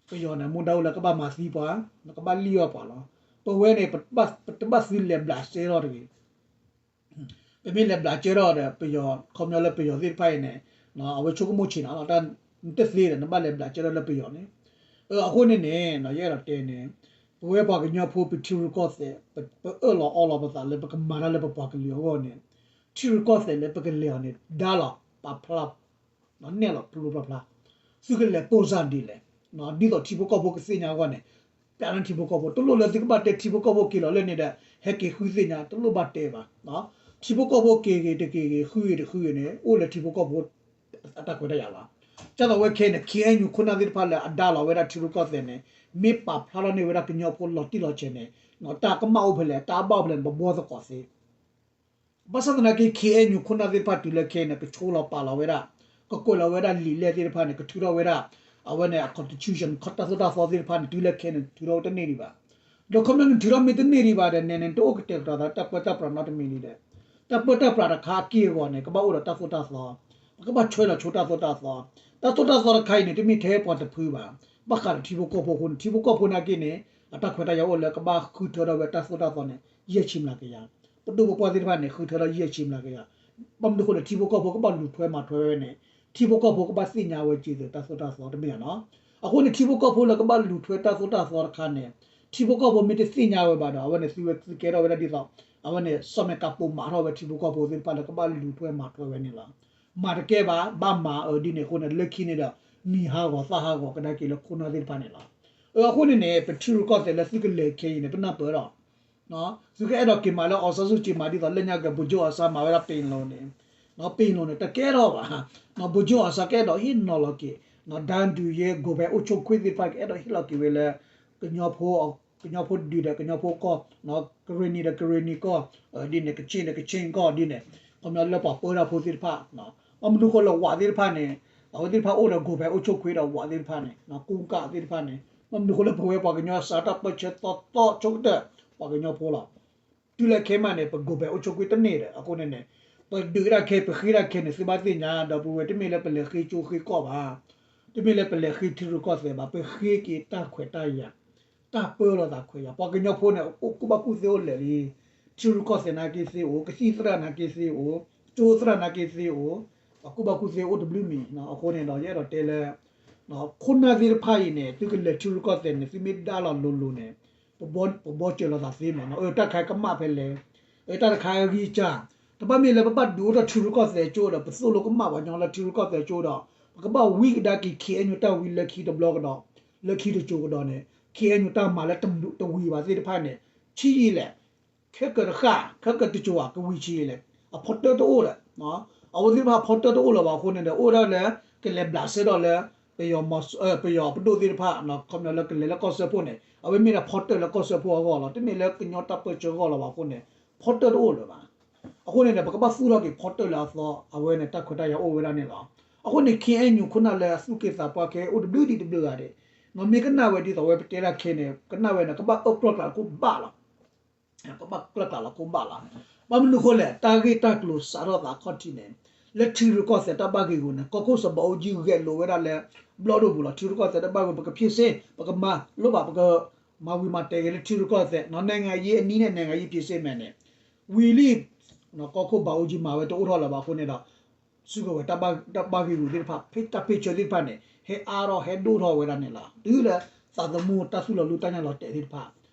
ပယီၤန့ၣ် မူဒါအိၣ်လၢကဘၣ်မၤသံပှၤ, ကဘၣ်လံၣ်အီၣ်ပှၤလီၤ. ပဝဲန့ၣ် ပတဘၣ်သုလဲၤဘျးစဲထီၣ်တဂ့ၤ ပမ့ၢ်လဲၤဘျးစဲထီၣ်ဒီး ပယီၤ ခီပညီလၢပယီၤသ့ၣ်တဖၣ်အံၤန့ၣ် အဝဲဆိကမိၣ်ဆံးနၤလီၤ, တၢ်နတသ့ဒီး နဘၣ်လဲၤဘျးစဲထီၣ်လၢပယီၤန့ၣ်. အဃိန့ၣ်န့ၣ် ယအဲၣ်ဒိးတဲန့ၣ် ပဝဲပှၤကညီဖိ ပထံရူၢ်ကီၢ်သဲး ပအၢၣ်လီၤအီလီၤပသးလၢပကမၤတၢ်လၢပပှၤကလုာ်အဂီၢ်န့ၣ်, ထံရူၢ်ကီၢ်သဲးလၢပကလဲၤအီၤန့ၣ် ဒါလီၤပာ်ဖျါ နဲၣ်လီၤဖျိဖျါဖျါ, သုကလဲၤပိၢ်စၢ်ဒ်လဲၣ်, ဒ်သိးထံဖိကီၢ်ဖိကသ့ၣ်ညါအဂီၢ်န့ၣ်, ပျးန့ၢ်ထံဖိကီၢ်ဖိ, တလိၣ်လၢသုကဘၣ်တဲထံဖိကီၢ်ဖိက့ၤလီၤလၢန့ၣ်ဒီး ဟဲက့ၤဃုသ့ၣ်ညါ, တလိၣ်ဘၣ်တဲဘၣ်. ထံဖိကီၢ်ဖိက့ၤဂ့ၤတက့ၤဂ့ၤ ဃုဂ့ၤတဃုဂ့ၤန့ၣ် အိၣ်လၢထံဖိကီၢ်ဖိအတၢ်ခွဲးတၢ်ယာ်လီၤ. ဒ်သိးဝဲခဲအံၤန့ၣ် ခ့အဲၣ်ယူၣ် ခိၣ်နၢ်သ့ၣ်တဖၣ်လၢအဒါလီၤဝဲဒၣ်ထံရူၢ်ကီၢ်သဲးန့ၣ် မ့ၢ်ပာ်ဖျါထီၣ်န့ၢ်ဝဲဒၣ်ကညီဖိလီၤတံၢ်လီၤဆဲးန့ၣ် တၢ်ကမၣ်အိၣ်ဖဲလဲၣ် တၢ်အဘၣ်အိၣ်ဖဲလဲၣ်န့ၣ် ပဘှီသကိးသ့ ဘၣ်ဆၣ်သနာ်က့ ခ့အဲၣ်ယူၣ် ခိၣ်နၢ်သ့ၣ်တဖၣ်တုၤလၢခဲအံၤန့ၣ် ကဆိလီၤပာ်လီၤဝဲဒၣ်, ကကွဲးလီၤဝဲဒၣ်လံာ်လဲၢ်သ့ၣ်တဖၣ်န့ၣ် ကထုးထီၣ်ဝဲဒၣ် အဝဲန့ၣ် အ constitution တၢ်သိၣ်တၢ်သီသ့ၣ်တဖၣ်န့ၣ် တုၤလၢခဲအံၤန့ၣ် ထုးထီၣ်ဝဲတန့ၢ်ဒံးဘၣ်. ဒီးခီပညီနထုးထီၣ်မ့ၢ်တန့ၢ်ဒံးဘၣ်ဒီး နဲန့ၣ် တအိၣ်ကတဲာ်ကတီၤသးတၢ်ပၢတၢ်ပြးနီတမံၤဒံးဒီး တၢ်ပၢတၢ်ပြးတခါအက့ၢ်အဂီၤန့ၣ် ကဘၣ်အိၣ်ဒီးတၢ်သိၣ်တၢ်သီ, ပကဘၣ်ဆွဲလီၤဆိတၢ်သိၣ်တၢ်သီ, တၢ်သိၣ်တၢ်သီတခါအံၤန့ၣ် တမ့ၢ်ထဲပှၤတဖုဘၣ်, ဘၣ်ဃးဒီးထံဖိကီၢ်ဖိအဃိန့ၣ် ထံဖိကီၢ်ဖိနာ်က့န့ၣ် အတၢ်ခွဲးတၢ်ယာ်အိၣ်လၢကဘၣ်ဃုထၢထီၣ်ဝဲတၢ်သိၣ်တၢ်သီန့ၣ် ယဲၢ်ဆံမျးကယၤ, ပဒိၣ်ပပှၢ်သ့ၣ်တဖၣ်န့ၣ် ဃုထၢထီၣ်ယဲၢ်ဆံမျးကယၤ, ဘၣ်မနုၤအဃိလဲၣ် ထံဖိကီၢ်ဖိကဘၣ်လူၤထွဲမၤထွဲဝဲန့ၣ် ထံဖိကီၢ်ဖိကဘၣ်သ့ၣ်ညါဝဲက့ၤသ့ၣ်တၢ်သိၣ်တၢ်သီတမ့ၢ်ဧါနီၤ. အဃိန့ၣ် ထံဖိကီၢ်ဖိလၢကဘၣ်လူၤထွဲတၢ်သိၣ်တၢ်သီတခါန့ၣ် ထံဖိကီၢ်ဖိမ့ၢ်တသ့ၣ်ညါဝဲဘၣ်ဒီး အဝဲန့ၣ်သုဝဲသုကဲထီၣ်ဝဲဒၣ်ဒ်သိး အဝဲန့ၣ် စီၤမဲာ်ကးပိာ်မၤထီၣ်ဝဲထံဖိကီၢ်ဖိသ့ၣ်တဖၣ်လၢကဘၣ်လူၤထွဲမၤထွဲဝဲန့ၣ်လီၤ. မၤတကဲဘၣ် ဘၣ်မၤအၢဒ်န့ၣ်အဃိန့ၣ် လၢခံန့ၣ်ဒီး မံၤဟးဂီၤသၣ်ဟးဂီၤကဒါက့ၤလၢခိၣ်နၢ်သ့ၣ်တဖၣ်န့ၣ်လီၤ. အဃိန့ၣ်န့ၣ် ပထံရူၢ်ကီၢ်သဲးလၢသုကလဲၤခဲအံၤန့ၣ် ပနၢ်ပၢၢ်ဒီး သုကအဲၣ်ဒိးက့ၤမၤလၢ အောင်ဆန်းစုကြည် မၤဒ်သိးလၢညါက့ၤ ဗိုလ်ချုပ်အောင်ဆန်း မၤဝဲဒၣ် ပင်လုံ န့ၣ်, ပင်လုံ န့ၣ် တကဲထီၣ်ဘၣ်. ဗိုလ်ချုပ်အောင်ဆန်း ကအဲၣ်ဒိးဟ့ၣ်နီၤလီၤက့ၤ တၢ်ဒုးယဲ ကိုယ်ပိုင်အုပ်ချုပ်ခွင့် သ့ၣ်တဖၣ် ကအဲၣ်ဒိးဟ့ၣ်လီၤက့ၤဝဲလၢ ကညီဖိဒုဒီးကညီဖိကီၢ်, ကရ့ၣ်နံၤဒီးကရ့ၣ်နံၤကီၢ်, ဒ်န့ၣ် ကခ့ၣ်ဒီးကခ့ၣ်ကီၢ် ဒ်န့ၣ် ခီပညီလၢပှၤပၢတၢ်ဖိသ့ၣ်တဖၣ် ဘၣ်မနုၤဃိလၢဝးသ့ၣ်တဖၣ်န့ၣ် အဝဲသ့ၣ်တဖၣ်အိၣ်ဒီး ကိုယ်ပိုင်အုပ်ချုပ်ခွင့် ဒီးဝးသ့ၣ်တဖၣ်န့ၣ် ကူကၣ်သ့ၣ်တဖၣ်န့ၣ် ဘၣ်မနုၤဃိလၢပဝဲပှၤကညီ စးထီၣ်ပၢဆှၢသီသီဆိကတၢၢ် ပှၤကညီဖိလီၤ. တုၤလၢခဲမးန့ၣ် ပ ကိုယ်ပိုင်အုပ်ချုပ်ခွင့် တန့ၢ်ဒီး အဃိန့ၣ်န့ၣ် ပဒုးဒၣ်ခဲ ပဃ့ဒၣ်ခဲန့ၣ် သုဘၣ်သ့ၣ်ညါ ဒီပုၢ်ဝဲၢ် တမ့ၢ်လၢပလဲၤဃ့ကၠိဃ့ကီၢ်ဘၣ်. တမ့ၢ်လၢပလဲၤဃ့ထံရူၢ်ကီၢ်သဲးဘၣ်, ပဃ့က့ၤတၢ်ခွဲးတၢ်ယာ်, တၢ်ပၢလီၤသးခွဲးယာ်. ပှၤကညီဖိန့ၣ် အိၣ်ကူၣ်ဘၣ်ကူၣ်သ့အိၣ်လၢာ်လံ. ထံရူၢ်ကီၢ်သဲးနာ်က့သ့အိၣ်, ကသံၣ်သရၣ်နာ်က့သ့အိၣ်, ကၠိသရၣ်နာ်က့သ့အိၣ်, ပှၤကူၣ်ဘၣ်ကူၣ်သ့အိၣ်တဘျုးမံၤ. အဃိန့ၣ်ဒီး ယအဲၣ်ဒိးတဲလၢ ခိၣ်နၢ်သ့ၣ်တဖၣ်အံၤန့ၣ် သုကလဲၤထံရူၢ်ကီၢ်သဲးန့ၣ် သုမ့ၢ်ဒါလီၤလိၤလိၤန့ၣ် ပဘီစၢၤလိာ်သးသ့မးနီၤ. အတၢ်တခါကမၣ်ဖဲလဲၣ်, အတၢ်တခါဂံၢ်စၢ်, တဘၣ်မ့ၢ်လၢပဘၣ်ဒုးအိၣ်ထီၣ်ထံရူၢ်ကီၢ်သဲးကၠိဒီး ပသိၣ်လိကမၣ်ပှၤကညီလၢထံရူၢ်ကီၢ်သဲးကၠိဒီး ပကဘၣ်ဝံကဒါက့ၤ ခ့ၣ်အဲၣ်ယူၣ် တၢ်ဝံလၢခံတဘျီကဒီး, လၢခံတစိၤကဒီးန့ၣ် ခ့ၣ်အဲၣ်ယူၣ် တၢ်မၤလၢတဝံၤဘၣ်သ့ၣ်တဖၣ်န့ၣ် ဆံးယံာ်လဲၣ်. ခဲကတဃၣ် ခဲကတစိၤဧါ ကဝံၤဆံးယံာ်လဲၣ်. အဖီတၢၣ်တအိၣ်ဒီး အဝဲသ့ၣ်တဖၣ်ဖီတၢၣ်တအိၣ်လၢၤဘၣ်အဃိန့ၣ်ဒီး အိၣ်ဒၣ်လၢ ကလဲၤဘျးစဲထီၣ်လၢ ပယီၤပဒိၣ်သ့ၣ်တဖၣ် ခီပညီလၢကလဲၤလၢကီၢ်စၢဖှိၣ်န့ၣ် အဝဲမ့ၢ်ဒၣ်ဖီတၢၣ်လၢကီၢ်စၢဖှိၣ်အဂီၢ်လီၤ. တမ့ၢ်လၢကညီတၢ်ပၢဆှၢအဂီၢ်လၢၤဘၣ်အဃိန့ၣ် ဖီတၢၣ်တအိၣ်လၢၤဘၣ်. အဃိန့ၣ်ဒီး ပကဘၣ်သူၣ်ထီၣ်က့ၤဖီတၢၣ်လၢအသီ အဝဲန့ၣ်တၢ်ခွဲးတၢ်ယာ်အိၣ်ဝဲဒၣ်န့ၣ်လီၤ. အဃိန့ၣ် ခ့ၣ်အဲၣ်ယူၣ် ခိၣ်နၢ်လၢအသူၣ်က့သးပှၢ်ခဲအိၣ်တဘျုးဒံးတဘျုးဂၤဒဲး မ့ၢ်ကနၣ်ဝဲဒ်သိးဝဲပတဲဒၣ်ခဲန့ၣ် ကနၣ်ဝဲန့ၣ် ကဘၣ်အၢၣ်ကျီၢ်ကျးလၢခိၣ်ဘၣ်လီၤ. ကဘၣ်ကျီၢ်ကျးလၢခိၣ်ဘၣ်လီၤ. ဘၣ်မနုၤဃိလဲၣ် တၢ်ဂ့ၢ်တၢ်ကျိၤစးထီၣ်သးခီၣ်ထံးန့ၣ် လၢထံရူၢ်ကီၢ်သဲးတၢ်ဘၣ်ဂ့ၢ်ဂူာ်န့ၣ် ကီၢ်ခိၣ်စီၤဘးအူကၠံဂဲၤလိာ်ဝဲဒၣ်လၢ ဘျီၣ်ဒိၣ်ပူၤလီၤ. ထံရူၢ်ကီၢ်သဲးတၢ်ဘၣ်ဂ့ၢ် ပကဖံးစ့ ပကမၤလိဘၣ် ပကမၤဝံၤမၤတဲာ်ဂ့ၤလၢထံရူၢ်ကီၢ်သဲး နံၤနံၤအံၤ အနံၤန့ၣ် နံၤနံၤအံၤ ဖံးစ့မဲာ်န့ၣ် ဝံၤလံ ကီၢ်ခိၣ်ဘးအူကၠံမၤဝဲတအိၣ်ထီၣ်လၢၤဘၣ်အဃိန့ၣ်ဒီး စုကဝဲၤတၢ်ဘၣ်ဂ့ၢ်ဂူာ်သ့ၣ်တဖၣ် တၢ်ဖ့ၣ်ဆၢသ့ၣ်တဖၣ်န့ၣ် ဟဲအါထီၣ်ဟဲဒိၣ်ထီၣ်ဝဲဒၣ်န့ၣ်လီၤ. တုၤလၢသးသမူတၢ်သူၣ်လီၤလူၢ်တၢ်ညၣ်လီၤတဲာ်သ့ၣ်တဖၣ်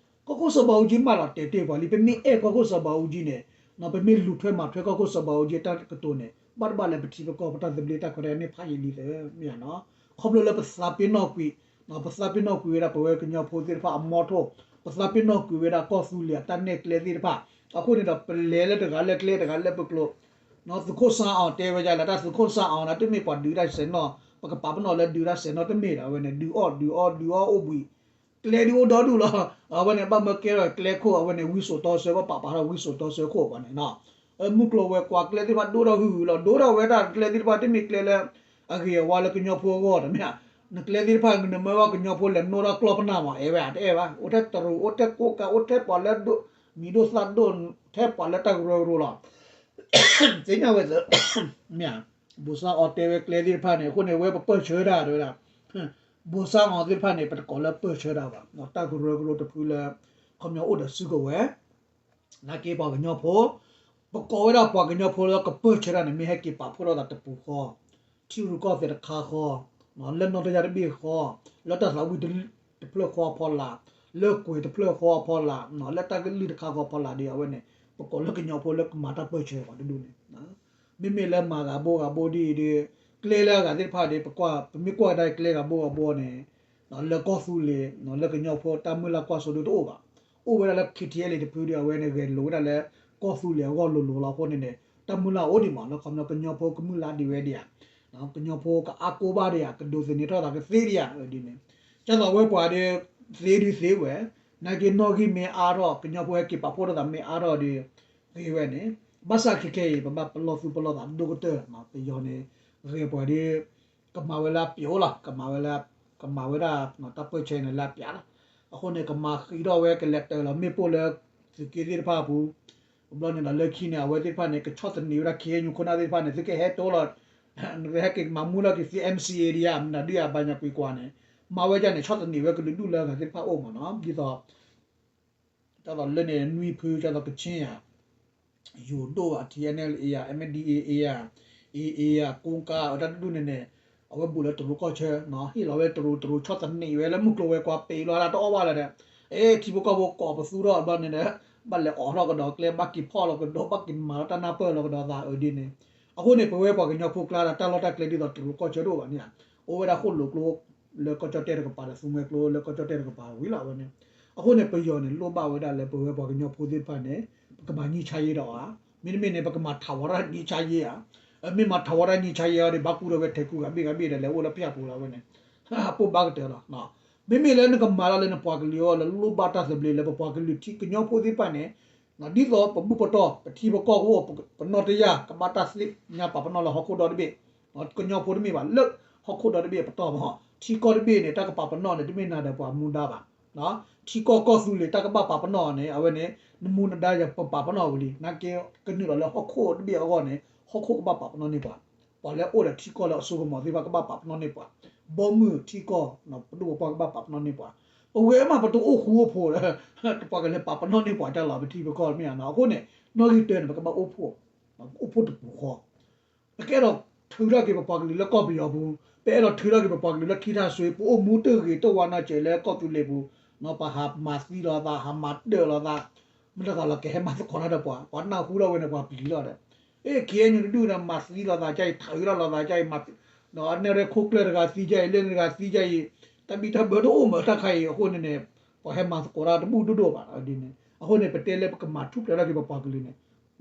ကီၢ်ခိၣ်စီၤဘးအူကၠံမၤလီၤတဲာ်တ့ၢ်ပှၤလံ. ပမ့ၢ်အဲၣ်ကီၢ်ခိၣ်စီၤဘးအူကၠံန့ၣ် ပမ့ၢ်လူၤထွဲမၤထွဲကီၢ်ခိၣ်စီၤဘးအူကၠံတၢ်ကတိၤန့ၣ် ဘၣ်တဘၣ်လၢပထံပကီၢ်ပတၢ်သဘျ့တၢ်ခွဲးတၢ်ယာ်န့ၣ်ဖးယံာ်လံသ့မ့ၢ်ဧါနီၤ. ခီဖျိလၢပသးပ့ၤနီၣ်ကွံာ် ပသးပ့ၤနီၣ်ကွံာ်ဝဲဒၣ်ပဝဲကညီဖိသ့ၣ်တဖၣ်အမီထိၣ်, ပသးပ့ၤနီၣ်ကွံာ်ဝဲဒၣ်ကီၢ်သူလ့ၤအတၢ်နဲၣ်ကျဲသ့ၣ်တဖၣ် အဃိန့ၣ်ဒီး ပလဲၤလၢတဂၤလၢကျဲတဂၤလၢပကျိၤ သုးခိၣ်စၢအီၤတဲဝဲဒၣ်လၢတၢ်သုးခိၣ်စၢအီၤန့ၣ် တမ့ၢ်ပှၤဒုးတၢ်စဲးနီၣ် ပကပာ်ပနီၣ်လၢဒုးတၢ်စဲးနီတမ့ၢ်ဒီး အဝဲန့ၣ် ဒုးအီၣ်ဒုးအီဒုးအီအိၣ်ဘှံး, ကျဲဒုးအိၣ်ဒီဒူၣ်လီၤ. အဝဲန့ၣ် ဘၣ်မၢကဲထီၣ်ကျဲခိၣ် အဝဲန့ၣ် ဝံစိာ်တီဆၢ ဘၣ်ပာ်ပာ်ထီၣ်ဝံစိာ်တီဆၢခိၣ်ပှၤန့ၣ်, မုၢ်ကျိၤဝဲၤကွာ်ကျဲသ့ၣ်တဖၣ်ဒိၣ်ထီၣ်ဟုၣ်ဟုၣ်လီၤ. ဒိၣ်ထီၣ်ဝဲဒၣ်ကျဲသ့ၣ်တဖၣ် တမ့ၢ်ကျဲလၢအဂ့ၤအဝါလၢကညီဖိအဂီၢ်တမ့ၢ်ဧါ. နကျဲသ့ၣ်တဖၣ် နမၢဝဲကညီဖိလဲၤနိၣ်ထီၣ်ကျီၢ်ပနၢ်မး အဲၣ်ဝဲတအဲၣ်ဘၣ်. အိၣ်ထဲတရူး အိၣ်ထဲကိးကး အိၣ်ထဲပှၤလၢဒိၣ်မံၤဒိၣ်သၣ်ဒိၣ် ထဲပှၤလၢတၢ်ကရၢကရိလီၤ. သ့ၣ်ညါဝဲသ့ၣ် မ့ၢ်ဧါ. ဘိၣ်စၣ်အီၤတဲဝဲကျဲသ့ၣ်တဖၣ်န့ၣ် အဃိန့ၣ် ဝဲပပၢၢ်ဆၢတၢ်တဲဝဲဒၣ် ဘိၣ်စၣ်အီၤသ့ၣ်တဖၣ်န့ၣ် ပတကိးလၢပၢၢ်ဆၢတၢ်ဘၣ်. တၢ်ကရၢကရိတဖုလၢ ခီပညီအိၣ်ဒီးစုကဝဲၤ နာ်က့ပှၤကညီဖိ ပကိးဝဲဒၣ်ပှၤကညီဖိလၢကပၢၢ်ဆၢတၢ်န့ၣ် မ့ၢ်ဟဲက့ၤပာ်ဖှိၣ်ထီၣ်သးတပူၤဃီ, ထံရူၢ်ကီၢ်သဲးတခါဃီ, လၢနီၢ်တယၢ်တဘ့ၣ်ဃီ, လၢတၢ်သးဝံၣ်တဖျၢၣ်ဃီအဖီလာ်, လၢကွဲၤတဖျၢၣ်ဃီအဖီလာ်, လၢတၢ်ကလုၢ်တခါဃီအဖီလာ်ဒီး အဝဲန့ၣ် ပကိးလၢကညီဖိလၢကမၤတၢ်ပၢၢ်ဆၢပှၤတဒူၣ်န့ၣ် မ့မ့ၢ်လၢမၤဂၤဘိဂၤဘိဒ်အံၤဒီး ကျဲလၢအဂၤသ့ၣ်တဖၣ်ဒီး ပကွၢ် ပမ့ၢ်ကွၢ်ကဒါကျဲဂၤဘိဂၤဘိန့ၣ် လၢကီၢ်သူလ့ၤ လၢကညီဖိတၢ်မုၢ်လၢ်ကွၢ်စိဒိၣ်တအိၣ်ဘၣ်. အိၣ်ဝဲဒၣ်လၢ ခ့ထံအဲလ့ၤ တဖုဒီး အဝဲန့ၣ် ဂဲၤလိာ်ဝဲဒၣ်လၢ ကီၢ်သူလ့ၤအဂီၢ်လိၤလိၤလီၤ. အဃိန့ၣ်န့ၣ် တၢ်မုၢ်လၢ်အိၣ်ဒံးမးလၢ ခီပညီကညီဖိကမုၢ်လၢ်ဒံးဝဲဒံးဧါ, ကညီဖိကအါကိၢ်ဘၣ်ဒံးဧါ, ကဒိးသန့ၤထီၣ်သးကသ့ဒံးဧါဒ်န့ၣ်. ကၢ်သိးဝဲပှၤဒီး သ့ဒုးသ့ဝဲ, နာ်က့နီၣ်ဂံၢ်မ့ၢ်အါထီၣ် ကညီဖိဟဲက့ၤပာ်ဖှိၣ်ထီၣ်သးမ့ၢ်အါထီၣ်ဒီး သ့ဝဲန့ၣ်, ဘၣ်ဆၣ်ခဲခဲအံၤ ပဘၣ်ပလီၢ်သူၣ်ပလီၢ်သးဒိၣ်ကတၢၢ် ပယီၤန့ၣ် ဂဲၤပှၤဒီး ကမၤဝဲလၢအပျိလီၤ, ကမၤဝဲလၢ ကမၤဝဲဒၣ်တၢ်ပၢၢ်ဆၢန့ၣ်လၢအပျိလီၤ. အဃိန့ၣ် ကမၤဃံးထီၣ်ဝဲကလဲၤတၢၤလီၤမ့ၣ်ပိၢ်လၢ သုးက့သ့ၣ်တဖၣ်အပူၤ, တဘျီန့ၣ်ဒီးလၢခံန့ၣ် အဝဲသ့ၣ်တဖၣ်န့ၣ် ကဆီၣ်သနံးဝဲဒၣ် ခ့ၣ်အဲၣ်ယူၣ် ခိၣ်နၢ်သ့ၣ်တဖၣ်န့ၣ် သုကဟဲတိလီၤ, နကဟဲက့ၤမၤမူလီၤက့ၤသု MCA ဒံးဧါ မနုၤဒုးဧါ ဘၣ်ညါကွံာ်ကွၢ်န့ၣ်, မၤဝဲဒ်န့ၣ် ဆီၣ်သနံးဝဲကလုာ်ဒူၣ်လၢအဂၤသ့ၣ်တဖၣ်အိၣ်မးနီၤ, ဒ်သိး တၢ်သိးလၢန့ၣ် နွံဖု တၢ်သိးကခ့ၣ်ဧါ, ယိၤဒိၣ်ဧါ, TNLA ဧါ, MNDAA ဧါ, AA ဧါ, ကိကး တၢ်တဒူၣ်န့ၣ်န့ၣ် အဝဲဘူးလၢတရူးကီၢ်ဆၢ, ဟ့ၣ်လီၤဝဲတရူး တရူးဆီၣ်သနံးဝဲလၢမုၢ်ကျိၤဝဲၤကွာ် ပ့ၤလီၤတၢ်တအီၣ်ဘၣ်လၢၤဒီး, အဲ ထံဖိကီၢ်ဖိကိးပသူထီၣ်ဘျီန့ၣ်ဒီး ဘၣ်လဲၤအိးထီၣ်ကဒီးကျဲ ဘၣ်က့ၤဖီၣ်လီၤကဒီး ဘၣ်က့ၤမၤလီၤတၢ်နၢ်ပၢၢ်လီၤကဒီးသးအဒ်န့ၣ်. အဃိန့ၣ် ပဝဲပှၤကညီဖိကျါဒီး တၢ်လီၢ်တၢ်ကျဲဒ်သိးတရူးကီၢ်ဆၢတအိၣ်ဘၣ်န့ၣ်ဧါ, အိၣ်ဝဲဒၣ်ဃိၣ်လိာ်ကျိ လၢကီၢ်ကၠီၣ်တဲၣ်တကပၤဒီး သူမှဲကျိလၢကီၢ်ကၠီၣ်တဲၣ်တကပၤဝံၤလီၤ အဝဲန့ၣ်. အဃိန့ၣ် ပယီၤန့ၣ် လိၣ်ဘၣ်ဝဲဒၣ်လၢပဝဲပှၤကညီဖိသ့ၣ်တဖၣ်န့ၣ် ပကမၤငြိမ်းချမ်းရေးဒီးဧါ, မ့တမ့ၢ်န့ၣ် ပကမၤ ထာဝရငြိမ်းချမ်းရေး ဧါ, မ့ၢ်မၤ ထာဝရငြိမ်းချမ်းရေး အီၤဒီး ဘၣ်ကူၣ်ထီၣ်ဝဲထဲကူဂၤဘ့ၣ်ဂၤဘ့ၣ်ဒီး လဲၤအိၣ်လၢဖၠၣ်ပူၤလီၤ အဝဲန့ၣ် ပိၢ်ဘါကတၢၢ်လီၤ. မ့မ့ၢ်လၢနကမၤတၢ်လၢနပှၤကလုာ်အဂီၢ်လၢလိၣ်ဘၣ်တၢ်သဘျ့လၢပပှၤကလုာ်ထံကညီဖိသ့ၣ်တဖၣ်န့ၣ် ဒ်သိးပဘူၣ်ပတီၢ် ပထံပကီၢ်ကအိၣ် ပနီၢ်တယၢ် ကဘၣ်တၢ်သ့ၣ်ညါပာ်ပနီၣ်လၢဟီၣ်ခိၣ်ဒီတဘ့ၣ်, ကညီဖိတမ့ၢ်ဘၣ် လၢဟီၣ်ခိၣ်ဒီတဘ့ၣ်အပတီၢ်မး, ထံကီၢ်တဘ့ၣ်န့ၣ် တၢ်ကပာ်ပနီၣ်န့ၣ် တမ့ၢ်နၤဒီးပှၤမူဒါဘၣ်. ထံကီၢ်ကီၢ်သူလ့ၤ တၢ်ကဘၣ်ပာ်ပနီၣ်န့ၣ် အဝဲန့ၣ် နမူနဒါယၤပပာ်ပနီၣ်ဝံၤလံ, နာ်က့ကနုာ်လီၤလၢဟီၣ်ခိၣ်တဘ့ၣ်အဂီၢ်န့ၣ် ဟီၣ်ခိၣ်ကဘၣ်ပာ်ပနီၣ်န့ၢ်ပှၤ, ပှၤလၢအိၣ်ဒီးထံကီၢ်လၢအစိကမီၤသ့ၣ်တဖၣ်ကဘၣ်ပာ်ပနီၣ်န့ၢ်ပှၤ, ဘီမုၢ်ထံကီၢ် ပဒိၣ်ပပှၢ်ကဘၣ်ပာ်ပနီၣ်န့ၢ်ပှၤ, ပဝဲမးပတအိၣ်ဃူအိၣ်ဖိးဒီး ပှၤကလဲၤပာ်ပနီၣ်န့ၢ်ပှၤတၢ်လီၤ ပထံပကီၢ်မ့ၢ်ဧါနီၤ. အဃိန့ၣ် နီၣ်ဂံၢ်တၢန့ၣ် ပကဘၣ်အိၣ်ဖှိၣ်, အိၣ်ဖှိၣ်တပူၤဃီ ပကအဲၣ်ဒိးထုးထီၣ်က့ၤပပှၤကလုာ်လၢကီၢ်ပယီၤပူၤ, ပအဲၣ်ဒိးထုးထီၣ်က့ၤပပှၤကလုာ်လၢခံထၢၣ်စွ့ ပအိၣ်မူတဂ့ၤတဝါနီၢ်စဲးလၢကီၢ်သူလ့ၤပူၤ, ပှၤဟးမၤသံလီၤသး ဟးမၤဒၢးလီၤသး, မတၤသးလီၤကဟဲမၤသကိးတၢ်ဒီးပှၤ, ပှၤနၢ်ဟူထီၣ်ဝဲန့ၣ် ပှၤပျံၤထီၣ်ဒီး, အ့ ခ့ၣ်အဲၣ်ယူၣ် တဒူၣ်ဒီး မၤသံလီၤသးကါအံၤ ထုးထီၣ်လီၤသးကါအံၤ မၤ, နဲၣ်ရဲၣ်ခိၣ်ကျၢၢ်တဂၤသံကါအံၤ လၢန့ၣ်တဂၤသံကါအံၤ, တၢ်ဘံၣ်တၢ်ဘၢတအိၣ်မးတၢ်ခါအံၤ အဃိန့ၣ်န့ၣ်, ပှၤဟဲမၤသကိးတၢ်တဘူၣ်ဒိၣ်ဒိၣ်ဘၣ်ဒ်န့ၣ်. အဃိန့ၣ် ပတဲလၢပကမၤထူၣ်ဖျဲးထီၣ်က့ၤပပှၤကလုာ်န့ၣ်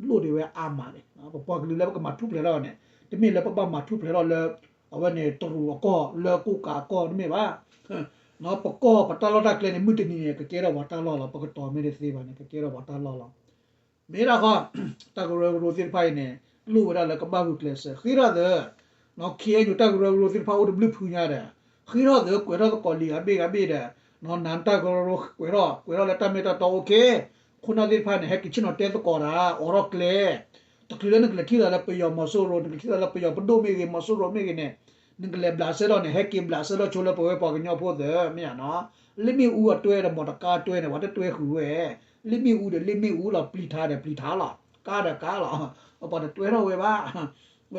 လိၣ်ဒံးဝဲအါမးန့ၣ်, ပပှၤကလုာ်လၢပကမၤထူၣ်ဖျဲးထီၣ်န့ၣ် တမ့ၢ်လၢပဘၣ်မၤထူၣ်ဖျဲးထီၣ်လၢ အဝဲန့ၣ်တရူးအကီၢ် လၢကိးကးအကီၢ်တမ့ၢ်ဘၣ်. ပကီၢ်ပတၢ်လီၢ်တၢ်ကျဲန့ၣ် မုၢ်တနံၤန့ၣ် ကကဲထီၣ်ပှၤတၢ်လီၢ်လီၤ, ပကတီၤမ့ၢ်တသ့ဘၣ်န့ၣ် ကကဲထီၣ်ပှၤတၢ်လီၢ်လီၤ. မ့ၢ်ဒၣ်ဃီ တၢ်ကရၢကရိသ့ၣ်တဖၣ်အံၤန့ၣ် လိၣ်ဝဲဒၣ်လၢကဘၣ်ဂုာ်ကျဲးစၢး ဃ့ထီၣ်သၢ ခ့ၣ်အဲၣ်ယူၣ် တၢ်ကရၢကရိသ့ၣ်တဖၣ်အိၣ်တဘျုးဖုညါဒီး ဃ့ထီၣ်သၢ ကွဲးထီၣ်သကိးလံာ်ဂၤဘ့ၣ်ဂၤဘ့ၣ်ဒီး နတၢ်ကရၢကရိကွဲးထီၣ် ကွဲးထီၣ်လၢတၢ်မ့ၢ်တၢ်တီအိၣ်က့ ခိၣ်နၢ်သ့ၣ်တဖၣ်န့ၣ် ဟဲက့ၤဆ့ၣ်နီၤတဲသကိးတၢ် အိးထီၣ်ကျဲ တချုးလၢနကလဲၤထံၣ်သးလၢပယီၤမီၤစိရိၤ နကလဲၤထံၣ်သးလၢပယီၤပဒိၣ်မ့ၢ်ဂ့ၤ မီၤစိရိၤမ့ၢ်ဂ့ၤန့ၣ် နကလဲၤဘျးစဲထီၣ်န့ၣ် ဟဲက့ၤဘျးစဲထီၣ်ဆိလၢပဝဲပှၤကညီဖိသ့ၣ် မ့ၢ်ဧါနီၤ. လ့ၣ်မ့ၣ်အူအတွဲဒီးမီၢ်တကါတွဲန့ၣ် ပှၤတတွဲဃုာ်ဝဲ, လ့ၣ်မ့ၣ်အူဒီးလ့ၣ်မ့ၣ်အူလီၤ ပျံၤထါဒီးပျံၤထါလီၤ ကါဒီးကါလီၤ ပှၤတတွဲထီၣ်ဝဲဘၣ်.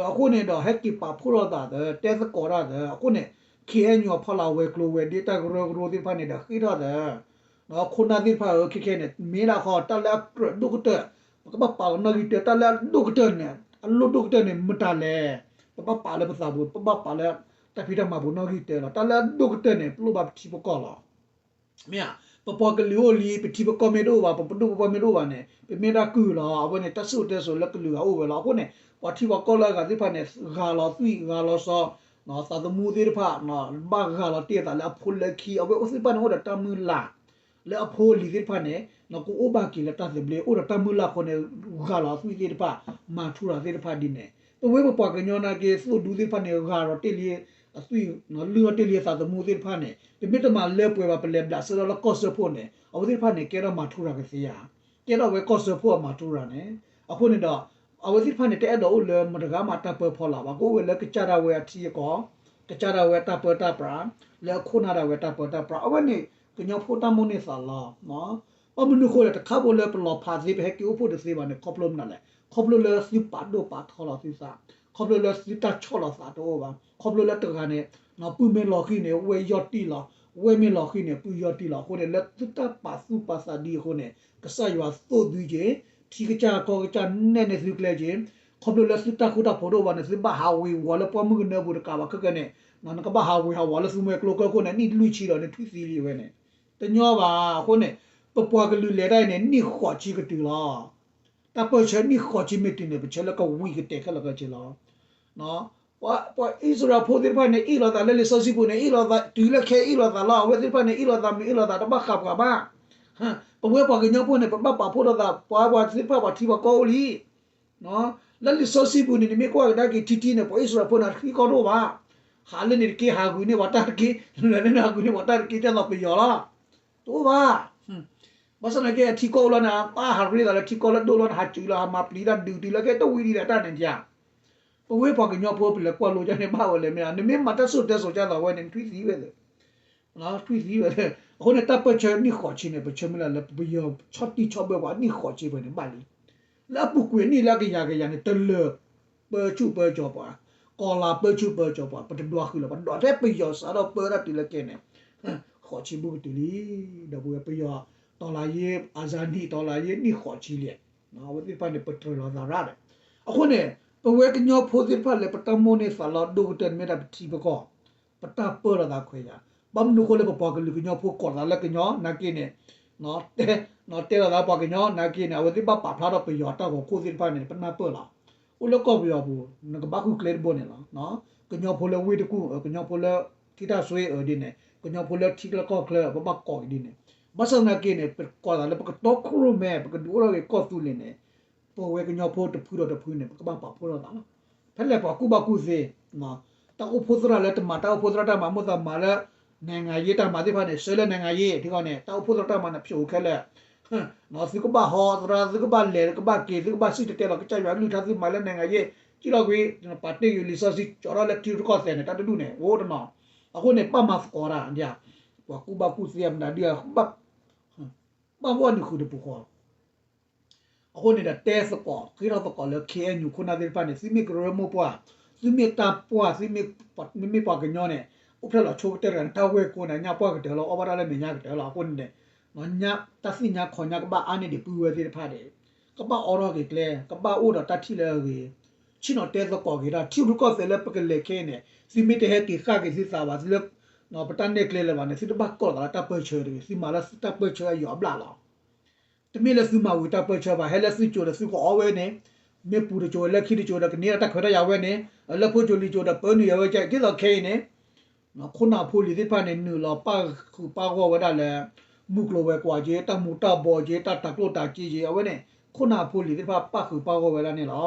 အဃိန့ၣ်ဒီး ဟဲက့ၤပာ်ဖှိၣ်ထီၣ်သးသၢ တဲသကိးတၢ်သၢ အဃိန့ၣ် ခ့ၣ်အဲၣ်ယူၣ်အဖီလာ်ဝဲၤကျိၤဝဲၤဒ့တၢ်ကရၢကရိသ့ၣ်တဖၣ်န့ၣ်ဒီး ဃ့ထီၣ်သၢ ခိၣ်နၢ်သ့ၣ်တဖၣ်ဧၢ ခဲခဲန့ၣ် မ့ၢ်ဒၣ်ဃီ တၢ်လၢအကြၢးဒိၣ်ကတၢၢ် ပကဘၣ်ပာ်လီၤနီၣ်ဂံၢ်တၢ တၢ်လၢအဒိၣ်ကတၢၢ်န့ၣ် အလိၣ်ဒိၣ်ကတၢၢ်န့ၣ် မတၤလဲၣ်. ပဘၣ်ပာ်လၢပသးပူၤ ပဘၣ်ပာ်လၢ တၢ်ဖံးတၢ်မၤပူၤနီၣ်ဂံၢ်တၢလီၤ. တၢ်လၢအဒိၣ်ကတၢၢ်န့ၣ် ပလိၣ်ဘၣ်ပထံပကီၢ်လီၤ. မ့ၢ်ဧါ, ပပှၤကလုာ်အိၣ်လံ ပထံပကီၢ်မ့ၢ်တအိၣ်ဘၣ် ပပဒိၣ်ပပှၢ်မ့ၢ်တအိၣ်ဘၣ်န့ၣ် ပမ့ၢ်ဒၣ်ကုၢ်လီၤ. အဝဲန့ၣ် တၢ်စံၣ်စိၤတဲစိၤလၢကလုာ်ဂၤအိၣ်ဝဲလီၤ. အဃိန့ၣ် ပှၤထံပှၤကီၢ်လၢအဂၤသ့ၣ်တဖၣ်န့ၣ် ဂၤလီၤသွံၣ်ဂၤလီၤစီၤ သးသမူသ့ၣ်တဖၣ် ဘၣ်ဂၤလီၤတ့ၢ်အသးလၢအဖိလၢခံ အဝဲသ့ၣ်တဖၣ်န့ၣ် အိၣ်ဒီးတၢ်မုၢ်လၢ် လၢအဖိအလံၤသ့ၣ်တဖၣ်န့ၣ် ကအိၣ်ဘၣ်က့ၤလၢတၢ်သဘျ့ အိၣ်ဒီးတၢ်မုၢ်လၢ်အဃိန့ၣ် ဂၤလီၤအသွံၣ်သ့ၣ်တဖၣ် မၤထူရၤသ့ၣ်တဖၣ်ဒ်န့ၣ် ပဝဲပပှၤကညီနာ်က့ သိၣ်ဒူသ့ၣ်တဖၣ်န့ၣ် ဂၤလီၤတ့ၢ်လံ အသွံၣ် လုၢ်လီၤတ့ၢ်လံအသးသမူသ့ၣ်တဖၣ်န့ၣ် ပမ့ၢ်တမၤလၢပှဲၤဘၣ် ပလဲၤဘျးစၢၤထီၣ်လၢကီၢ်စၢဖှိၣ်န့ၣ် အဝဲသ့ၣ်တဖၣ်န့ၣ် ကဲထီၣ်မၤထူရၤကသ့ဧါ ကဲထီၣ်ဝဲကီၢ်စၢဖှိၣ်အမၤထူရၤန့ၣ် အဃိန့ၣ်ဒီး အဝဲသ့ၣ်တဖၣ်န့ၣ် တအဲၣ်ဒိးအိၣ်လၢမတၤတဂၤမးတၢ်ပၢဖီလာ်ဘၣ် ကအိၣ်ဝဲလၢကစၢ်ဒၣ်ဝဲအထံအကီၢ် ကစၢ်ဒၣ်ဝဲတၢ်ပၢတၢ်ပြး လၢအခိၣ်နၢ်ဒၣ်ဝဲတၢ်ပၢတၢ်ပြး အဝဲန့ၣ် ကညီဖိတၢ်မိၣ်န့ၢ်သးလီ ဘၣ်မနုၤအဃိလဲၣ် တခါဖိလၢပလီၤဖးသ့ ပဟဲက့ၤအိၣ်ဖှိၣ်တသ့ဘၣ်န့ၣ် ခီဖျိမနုၤလဲၣ် ခီဖျိလၢသုပာ်ဒိၣ်ပာ်ထီလီၤသုသး ခီဖျိလၢသုတၢ်ဆီၣ်လီၤသးတအိၣ်ဘၣ် ခီဖျိလၢတဂၤန့ၣ် ပုၢ်မ့ၢ်လီၤဃံၤန့ၣ် ဝဲၢ်ယီၢ်တံၢ်လီၤ ဝဲၢ်မ့ၢ်လီၤဃံၤန့ၣ် ပုၢ်ယီၢ်တံၢ်လီၤ အဃိန့ၣ် လၢသုတၢ်ပာ်သူၣ်ပာ်သးဒ်အဃိန့ၣ် ကစၢ်ယွၤသိၣ်သုက့ၤ ထံကစၢ်ကီၢ်ကစၢ်နဲၣ်န့ၢ်သုကျဲက့ၤ ခီဖျိလၢသုတၢ်ဃူတၢ်ဖိးတအိၣ်ဘၣ်န့ၣ် သုဘၣ်ဟးဝ့ၤဝီၤလၢပှၢ်မုၢ်ကနၢပူၤတကးဘၣ်ခဲကနံၣ် နကဘၣ်ဟးဝ့ၤဟးဝီၤလၢသုမှဲကျိကၢၢ်ခိၣ်န့ၣ် နံၣ်လွံၢ်ဆံဒီးနထွံၣ်သံလံဝဲန့ၣ် တညီဘၣ် အဃိန့ၣ် ပပှၤကလုာ်လဲၤတၢ်အံၤန့ၣ် နံၣ်ဃိးဆံကတုၤလီၤ တၢ်ပၢဆှၢနံၣ်ဃိးဆံမ့ၢ်တုၤန့ၣ် ပဆၢလၢကဝံၤကတဲာ်ခဲလၢာ်ခဲဆ့လီၤ ပှၤအံၣ်စရ့လးဖိသ့ၣ်တဖၣ်န့ၣ် အ့ၣ်လိာ်သးလၢလံာ်စီဆှံပူၤန့ၣ် အ့ၣ်လိာ်သး တုၤလၢခဲအံၣ်လိာ်သးလီၤ အဝဲသ့ၣ်တဖၣ်န့ၣ် အ့ၣ်လိာ်သးမ့ၢ်အ့ၣ်လိာ်သးတဘၣ်ဃးပှၤဘၣ် ပဝဲပှၤကညီဖိန့ၣ် ပဘၣ်ပာ်ဖှိၣ်ထီၣ်သး ပှၤပှၤသ့ၣ်တဖၣ်ပှၤထံပှၤကီၢ်အိၣ်လံ လၢလံာ်စီဆှံပူၤန့ၣ် နမ့ၢ်ကွၢ်ကဒါက့ၤထံထံန့ၣ် ပှၤအံၣ်စရ့လးဖိန့ၣ်ထံကီၢ်တအိၣ်ဘၣ် ဟးလၢန့ၣ်တက့ၢ် ဟးဂုာ်န့ၢ်ပှၤတၢ်တက့ၢ် လၢန့ၣ်ဟးဂုာ်န့ၢ်ပှၤတၢ်တက့ၢ် တဲလီၤပယီၤလီၤ တအိၣ်ဘၣ် ဘၣ်ဆၣ်သနာ်က့ အထံကီၢ်အိၣ်လီၤန့ၣ် အဟးရ့သးလၢထံကီၢ်လၢဒိၣ်လီၤန့ၣ် ဟးစူၤလီၤ ဟးမၤပျံၤတၢ်ဒုးတုၤလၢကဲတဝံၤဒံးဒၣ်တၢ်န့ၣ်ဒံးဧါ ပဝဲပှၤကညီဖိပလဲၤကွၢ်လိကၠၢ်န့ၣ်ဘၣ်ဝဲလဲၣ်မ့ၢ် နမ့ၢ်မၤတၢ်ဆိၣ်တဲစိၤကၠၢ်သးဝဲန့ၣ် နထွံၣ်သံဝဲလၢ ထွံၣ်သံဝဲလၢ အဃိန့ၣ် တၢ်ပၢဆှၢနံၣ်ဃိးဆံန့ၣ် ပဆၢမုၢ်လၢ်လၢပယီၤဆီၣ်တံၢ်ဆီၣ်ဘၢပှၤနံၣ်ဃိးဆံပှဲၤန့ၣ်ဘၣ်လံ လၢအပူၤကွံာ်နံၣ်လၢအကယၤကယၤန့ၣ် တလၢၤပၢဆူၣ်ပၢကၠီၤပှၤ ကီၤလၤပၢဆူၣ်ပၢကၠီၤပှၤ ပတဒွးဃုာ်လၢၤ ပဒွးထဲပယီၤစးထီၣ်ပၢတၢ်တုၤလၢကဲန့ၣ် ဃိးဆံဘူးကတုၤလံ ဒီပုၢ်ဝဲၢ်ပယီၤ တီၢ်လၢ်ယ့ အစၤနံၣ် တီၢ်လၢ်ယ့နံၣ်ဃိးဆံလံ အဝဲသ့ၣ်တဖၣ်န့ၣ် ပတြၢၤလီၤသးရၣ်ဒီး အဃိန့ၣ် ပဝဲကညီဖိသ့ၣ်တဖၣ်လၢပတၢ်မိၣ်န့ၢ်သးလီၤဒိၣ်ကတၢၢ်န့ၣ်မ့ၢ်ဒၣ်ပထံပကီၢ် ပတၢ်ပၢလီၤသးခွဲးယာ် ဘၣ်မနုၤအဃိလၢပပှၤကလုာ်ကညီဖိကိးသးလၢကညီနာ်က့န့ၣ် တဲလီၤသးပှၤကညီနာ်က့န့ၣ် အဝဲသ့ၣ်ဘၣ်ပာ်ဖျါထီၣ်ပယီၤတၢ်ဂီၤခိၣ်သ့ၣ်တဖၣ်န့ၣ် ပနၢ်ပၢၢ်လီၤ အိၣ်လၢကီၢ်ပယီၤပူၤ နကဘၣ်ဃုကျဲတဘိန့ၣ်လီၤ ကညီဖိလၢဝ့ၢ်တကူၣ် ကညီဖိလၢထံတၢ်စွ့အဒ်န့ၣ် ကညီဖိလၢထံချၢကီၢ်ချၢ ပဘၣ်ကိးက့ၤဒ်န့ၣ် ဘၣ်ဆၣ်သနာ်က့န့ၣ် ပကိးသးလၢပကတီခိၣ်ရိၣ်မဲ ပကဒုးအိၣ်ထီၣ်က့ၤကီၢ်သူလ့ၤန့ၣ် ပဝဲကညီဖိတဖုဒီးတဖုန့ၣ် ပကဘၣ်ပာ်ဖှိၣ်ထီၣ်သးလီၤ ဖဲလဲၣ်ပှၤကူၣ်ဘၣ်ကူၣ်သ့ တၢ်အိၣ်ဖှိၣ်သရၣ်လၢတမၤတၢ်အိၣ်ဖှိၣ်သရၣ်တၢ်မၤမိၣ်သးမၤလၢ နိုင်ငံရေးတၢ်မၤသ့ၣ်တဖၣ်န့ၣ် ဆှၢလၢ နိုင်ငံရေး ထံဃီန့ၣ် တၢ်အိၣ်ဖှိၣ်သရၣ်တၢ်မၤန့ၣ် ဖျိးခဲလၢာ် သုကဘၣ်ဟီသရၣ် သုကဘၣ်လဲၤ သုကဘၣ်က့ၤ သုကဘၣ်စံၣ်တဲၤတဲလီၤကစၢ်ယွၤကလုၢ်ကထါ သုမၤလၢ နိုင်ငံရေး ကံၣ်လီၤကွံာ် ပာ်တ့ၢ်ကွံာ်လံာ်စီဆှံ ကၠီထီၣ်လၢထံရူၢ်ကီၢ်သဲးန့ၣ် တၢ်တဒူၣ်န့ၣ် အိၣ်တနီၤ အဃိန့ၣ် ဘၣ်မၤသကိးတၢ် ပှၤကူၣ်ဘၣ်ကူၣ်သ့အမတၤဒုး ဘၣ်ဂီၢ်နုာ်ဃုာ်တပူၤဃီ အဃိန့ၣ်ဒီး တဲသကိး ဃ့ထီၣ်သကိးလၢ ခ့ၣ်အဲၣ်ယူၣ် ခိၣ်နၢ်သ့ၣ်တဖၣ်န့ၣ် သုမ့ၢ်ကရၢမိၢ်ပှၢ် သုမ့ၢ်တၢ်ပှၢ် သုမ့ၢ်ပှၤကညီန့ၣ် အိၣ်ဖျဲၣ်လီၤဆိကတၢၢ်တဂၤန့ၣ် တၢ်ဝဲၢ်ကိန့ၣ် ညၣ်ပှၢ်ကတၢၢ်လီၤ အီၣ်ဘၣ်တၢ်လၢမဲာ်ညါကတၢၢ်လီၤ အဃိန့ၣ် တၢ်သ့ၣ်ညါခီညါကဘၣ်အါန့ၢ်ဒံးပုၢ်ဝဲၢ်သ့ၣ်တဖၣ်န့ၣ် ကဘၣ်အိးထီၣ်က့ၤကျဲ ကဘၣ်အိၣ်ဒီးတၢ်ထံၣ်လၢအဂ့ၤ ဆ့ၣ်နီၤတဲသကိးက့ၤတၢ် ထံရူၢ်ကီၢ်သဲးလၢပကလဲၤခဲအံၤန့ၣ် သုမ့ၢ်တဟဲက့ၤဃၣ်က့ၤသုသးဘၣ် သုလၢ ပတၢ်နဲၣ်ကျဲလၢၤဘၣ်န့ၣ် သုတဘၣ်ကိးသးလၢတၢ်ပၢဆှၢတဂ့ၤ သုမၤလၢသုတၢ်ပၢဆှၢအယီၤအဘျၣ်လီၤ တမ့ၢ်လၢသုမၤဝံၤတၢ်ပၢဆှၢဘၣ် ဟဲလၢသုစိၤဒီးသုကအီဝဲန့ၣ် မ့ၢ်ပူၤတစိၤလၢခံတစိၤဒီးကန့ၢ်တၢ်ခွဲးတၢ်ယာ်ဝဲန့ၣ် လၢဖိစိၤလံၤစိၤဒီးပၢနုာ်ယၤဝဲကဲ ဒ်သိးခဲအံၤန့ၣ် ခိၣ်နၢ်ဖိလံၤသ့ၣ်တဖၣ်န့ၣ် နုာ်လီၤပၣ်ဃုာ်ပၣ်ဂီၢ်ဝဲဒၣ်လၢ မုၢ်ကျိၤဝဲၤကွာ်က့ တၢ်မူၤတၢ်ဘှီးက့ တၢ်တၤကျိၣ်တၤစ့က့ အဝဲန့ၣ် ခိၣ်နၢ်ဖိလံၤသ့ၣ်တဖၣ်ပၣ်ဃုာ်ပၣ်ဂီၢ်ဝဲဒၣ်န့ၣ်လီၤ